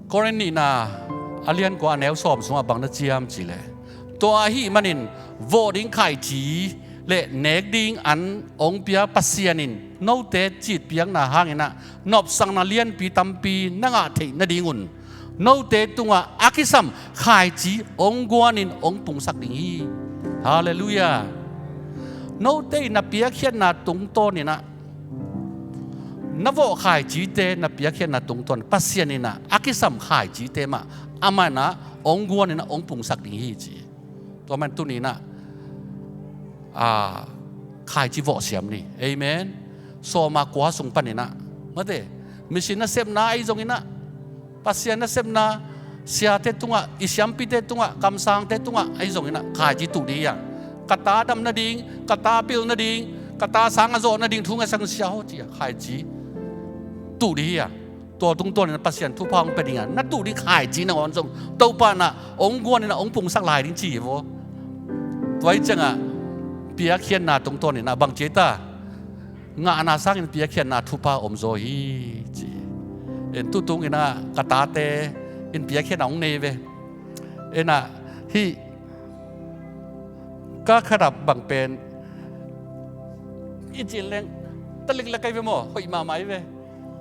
Korin nihna a lian kua a neu sawm sungah bang na ciam cih leh, tua ahih manin vawh ding khaici le nek ding an hong pia Pasian in note citpiakna hangin ah nopsakna lianpi tampi na ngah theih nadingun note tungah a kisam khaici hong guanin hong pungsak ding hi. Halleluiah. Note in na piakkhiatna tungtawn in ah na vawh khaicite na piakkhiatna tungtawn Pasian in ah a kisam khaicite mah amah in ah hong guanin ah hong pungsak ding hi ci. Tua man tuni in ah, a, khaici vawh siam ni. Amen. Sawma kua sung panin ah, mate, mission nasepna ahi zongin ah, Pasian nasepna, siate tungah, i siampite tungah, kamsangte tungah ahi zongin ah khaici tuh ding hi a. Ka ta dam nading, ka ta pil nading, ka ta sang a zawh nading thu ngaihsak sia haw ci a khaici tuh ding hi a. Tua tungtawn in ah Pasian thupha hong pia ding a, na tuh ding khaici nangawn zong Topa in ah hong guan in ah hong pungsak lai ding ci hi vaw. Tua ahih ciangah piakkhiatna tungtawn in ah bang ci ta, ngahna sangin piakkhiatna thupha om zaw hi ci. En, tutung in ah ka tate in piakkhiatna hong nei ve. En ah, hih ka khat ah bang pen i cin leng talik lek kai ve maw, hoih mahmah hi ve.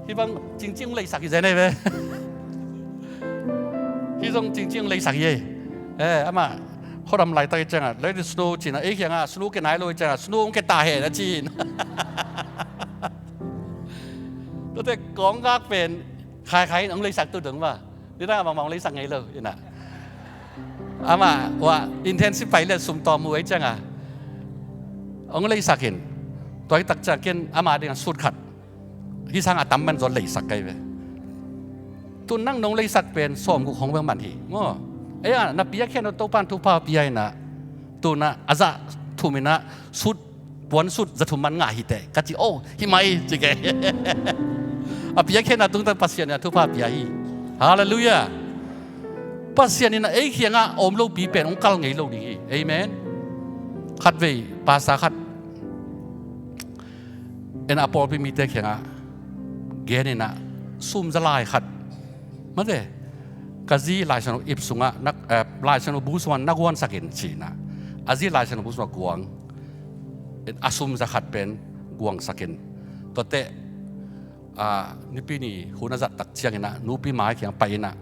Hih bang cingcing hong leisak hi zen ei ve. Hih zong cingcing hong leisak hi ei. Eh, amah khuadam laitak hi ciangah, let it snow ci-in ah, ei kiangah snow kia nai lo hi ciangah, snow hong kia ta hen a ci-in. Tuate kawng gak pen khaikhai in hong leisak tu dong mah. Nidang a bangmah hong leisak ngei lo in ah. Amah uah intensive pilot sum tawm uh ei ciangah hong leisak in. Tua hi tak ciang ken ama dingah suit khat, hih sang a tam man zaw leisak kai ve. Tun nang nong leisak pen sawmguk hong beng man hi maw. Ei a, na piakkhiatna Topa'n thupha pia in ah, tun ah a zah thum in ah suit, puan suit za thum man ngah hi teh ka ci. Oh, hi mai ci kei. A piakkhiatna tungtawn Pasian in ah thupha pia hi. Halleluiah. Pasian in ah ei kiangah a om lopi pen hong kal ngei lo ding hi. Amen. Khatvei pastor khat in ah a pawlpi mite kiangah gen in ah sum za lai khat, mate, ka zi Lai Siangtho ip sungah na, eh, Lai Siangtho bu sungah na guansak in ci-in ah, a zi Lai Siangtho bu sungah guang. a sum zakhat pen guangsakin, tuate, a, nipi ni hun a zat tak ciangin ah nupi mai kiang pai in ah,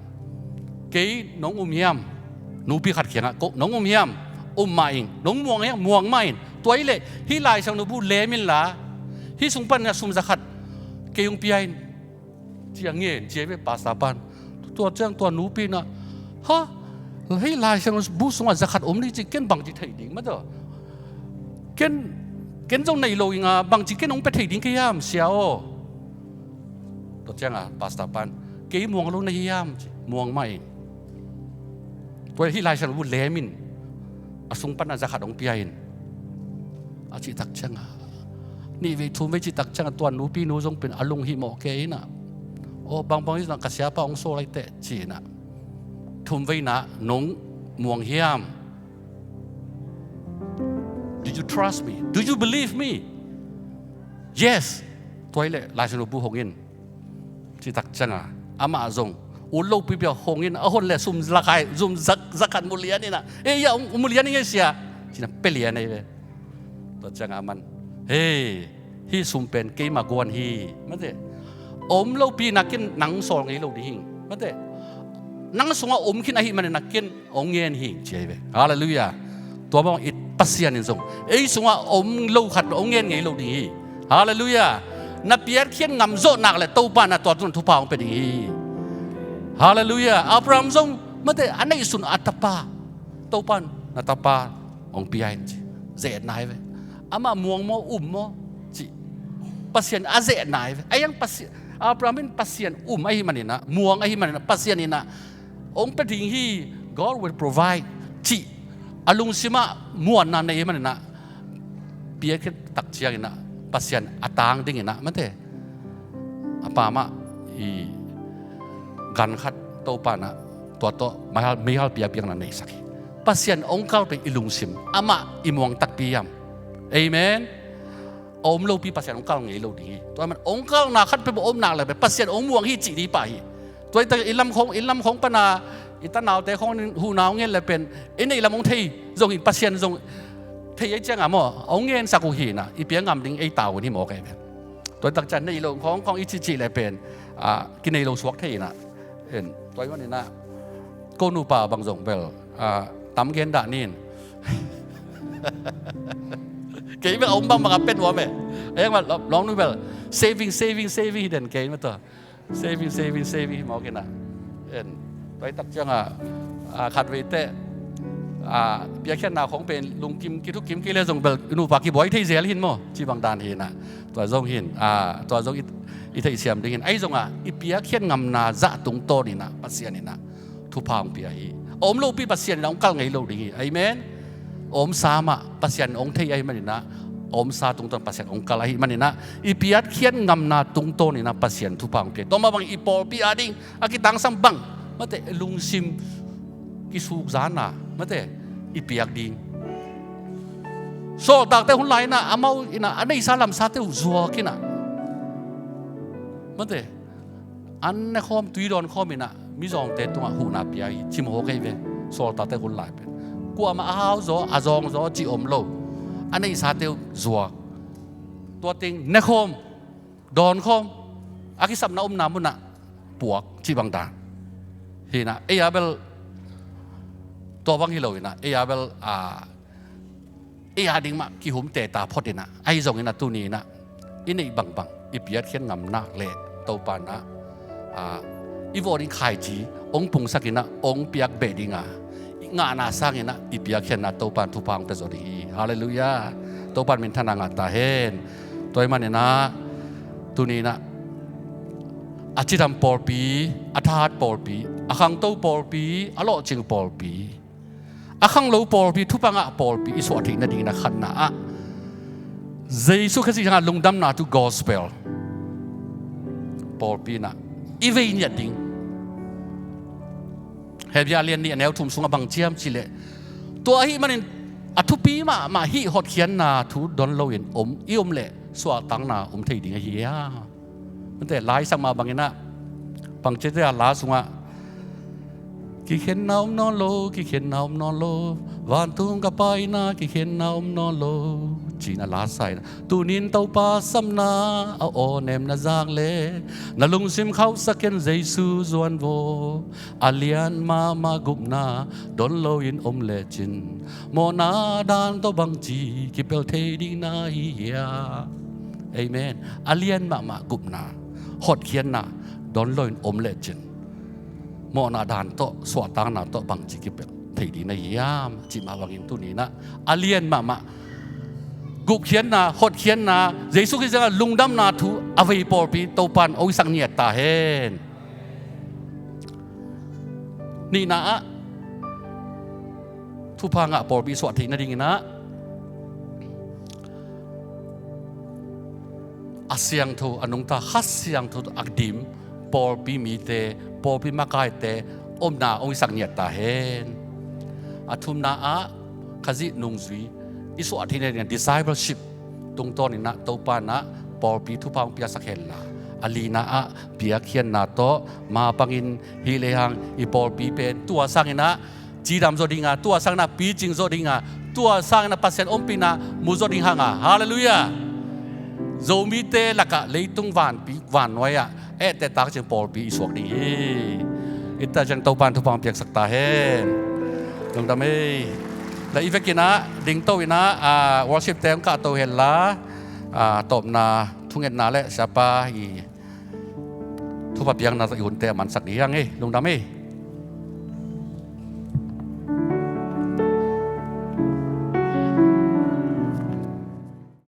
"Kei nong um hiam?" Nupi khat kiangah, "Ko, nong um hiam?" "Um mah ing." "Nong muang hiam?" "Muang mah ing." "Tua hi leh hih Lai Siangtho bu lem inla, hih sung panin a sum zakhat kei hong pia in," ci a ngen ci a ve pastor pan. Tua ciang tua nupi in ah, "Ha, hih Lai Siangtho bu sungah zakhat om ni ci ken bangci thei ding maw? Ken, ken zong nei lo ing a, bangci ken hong pia thei ding ka hiam, sia aw?" Tua ciangah pastor pan, "Kei muang lo na hi hiam?" ci. "Muang mah ing." "Tua hih Lai Siangtho bu lem in, a sung pan a zakhat hong pia in," a cih tak ciangah, nih vei thum vei cih tak ciangah tua nupi nu zong pen a lunghimawh kei in ah, "Aw, bangbang hi zong ka siapa hong sawl lai teh," ci in ah, "Thum vei na, nong muang hiam? Do you trust me? Do you believe me?" "Yes." "Tua hi leh Lai Siangtho bu hong in," cih tak ciangah amah zong ut lopi pia hong in, a hon leh sum lakhai, sum zak, zakhat mu lian in ah, "Ei, ya, mu lian ing ei, sia," ci in ah pia lian ei ve. Tua ciangah aman, "Hei, hih sum pen keima guan hi," maw te. "Om lopi na ken nang sawl ngei lo ding hi," maw te. "Nang sungah om khin ahih manin na ken hong ngen hi," ci a hi ve. Halleluiah. Tua bang i Pasian in zong ei sungah om lo khat hong ngen ngei lo ding hi. Halleluiah. Na piatkhiat ngam zawh nak leh Topa in ah tua tungah thupha hong pia ding hi. Halleluiah. Abraham zong maw te, a neihsun a tapa, Topa in na tapa hong pia in ci. Zehna hi ve. Amah muang maw, um maw cih Pasian a zehna hi ve. A hiang Pasian, Abraham in Pasian um ahih manin ah, muang ahih manin ah, Pasian in ah hong pia ding hi, "God will provide," cih a lungsimah muanna nei ahih manin ah, piakhia tak ciangin ah Pasian a tang dingin ah, maw te, a pa mah i gan khat Topa in ah tua tawh meihal, meihal piakpiakna neisak hi. Pasian hong kal pen i lungsim, amah i muang takpi hiam? Amen. A om lopi Pasian hong kal ngei lo ding hi. Tua man hong kalna khat peuh om nak leh pen Pasian hong muang hi cih ding pah hi. Tua i tak i lam khong, i lam khong pan a i tanaute khong huhna hong ngen leh pen i neih lam hong thei zong hi, Pasian zong thei ei ciangah maw, hong ngensak uh hi in ah, i pia ngam ding ei tau un hi mawk ei ve. Tua i tak ciang neih lo khong khong i cihcih leh pen, a, kinei lo suak thei in ah. En, tua i man in ah ko nupa bang zong bel, a, tam gen dah nin. Kei bel a om bangbang a pia nuam e. A hiang bel lawng nu bel saving, saving, saving hi den kei maw tua. Saving, saving, saving hi mawk in ah. En, tua i tak ciangah, a, khat vei teh, a, piakkhiatna khong pen lungkim kithukim kei leh zong bel nupa kibuai thei zel hi in maw, cih bang dan hi in ah. Tua zong hi in, a, tua zong i, i theihsiam ding hi in. Ahi zongah i piakkhiat ngamna zah tungtawn in ah Pasian in ah thupha hong pia hi. A om lopi Pasian in ah hong kal ngei lo ding hi. Amen. A omsa mah Pasian hong thei ahih manin ah, a omsa tungtawn Pasian hong kal ahih manin ah, i piatkhiat ngamna tungtawn in ah Pasian thupha hong pia hi. Tua mah bang i pawlpi a ding a kitangsam bang, maw te, lungsim kisukzana, maw te, i piak ding. Sawltakte hun lai in ah amau in ah a neihsa lamsate uh zuak in ah, maw te, an ne khawm, tui dawn khawm in ah mizawngte tungah huhna pia hi, ci mawk ei ve. Sawltakte hun lai pen kuamah a hau zaw, a zawng zaw cih om lo. A neihsate uh zuak. Tua teng ne khawm, dawn khawm, a kisapna omna munah puak cih bang dan hi in ah. Ei a bel tua bang hi lo in ah, ei a bel, a, ei a ding mah kihum teta phot in ah. Ahi zongin ah tuni in ah i neih bangbang i piatkhiat ngam nak leh Topa in ah, a, i vawh ding khaici hong pungsak in ah hong piak beh ding a, i ngahna sangin ah i piakkhiatna Topa in thupha hong pia zaw ding hi. Halleluiah. Topa in minthanna ngah ta hen. Tua ahih manin ah tuni in ah a cidam pawlpi, a thahat pawlpi, a khangto pawlpi, a lawhcing pawlpi, a khanglo pawlpi, thupha ngah pawlpi i suah theih nadingin ah khatna ah Jesu Khazih hangah lungdamna thu gospel pawlpi in ah i vei ngiat ding. Hebrew lian nih a neu thum sungah bang ci hiam cih leh, tua ahih manin a thupi mahmah hih hotkhiatna thu don loin om i om leh suahtakna om thei ding ahi a. Maw te, laisak mah bangin ah, bang ci hiam cih leh la sungah Kikhenna om nawn lo, kikhenna om nawn lo, vantung ka Pa inn ah kikhenna om nawn lo, ci-in a la sa in ah, tuni-in Topa sapna a aw nem na zak leh, na lungsim khauhsak in Jesu zuan vo. A lian mahmah gupna dawn loin om lecin, mawhna dan tawh bangci kipelh thei ding na hi hiam? Amen. A lian mahmah gupna, hotkhiatna dawn loin om lecin, mawhna dan tawh, suahtakna tawh bangci kipelh thei ding na hi hiam, cih mah bangin tuni-in ah a lian mahmah gupkhiatna, hotkhiatna, Jesu Khrih ziangah lungdamna thu a vei pawlpi Topa in hong hisak ni ta hen. Nihna ah, thupha ngah pawlpi suah theih nadingin ah, a siangtho, a nungta Kha Siangtho a dim pawlpi mite, pawlpi makaite omna hong hisak ni ta hen. A thumna ah, Khazih nungzui i suah theih nadingin ah discipleship tungtawnin ah Topa in ah pawlpi thupha hong piaksak henla, a lina ah piakkhiatna tawh mapangin, hi lehang i pawlpi pen tua sangin ah cidam zaw ding a, tua sangin ah picing zaw ding a, tua sangin ah Pasian ompihna mu zaw ding hang a. Halleluiah. Zomite lakah leitung vanpi, vannuai ah ehteh tak ciang pawlpi i suak ding hi. Hita ciang Topa in thupha hong piaksak ta hen. Lungdam ei. La i vekin ah dingto in ah, ah, worship te hong kahto henla, ah, tawpna thungetna le siapa i thupha piakna i hunte a mansak ding hi hang ei. Lungdam ei.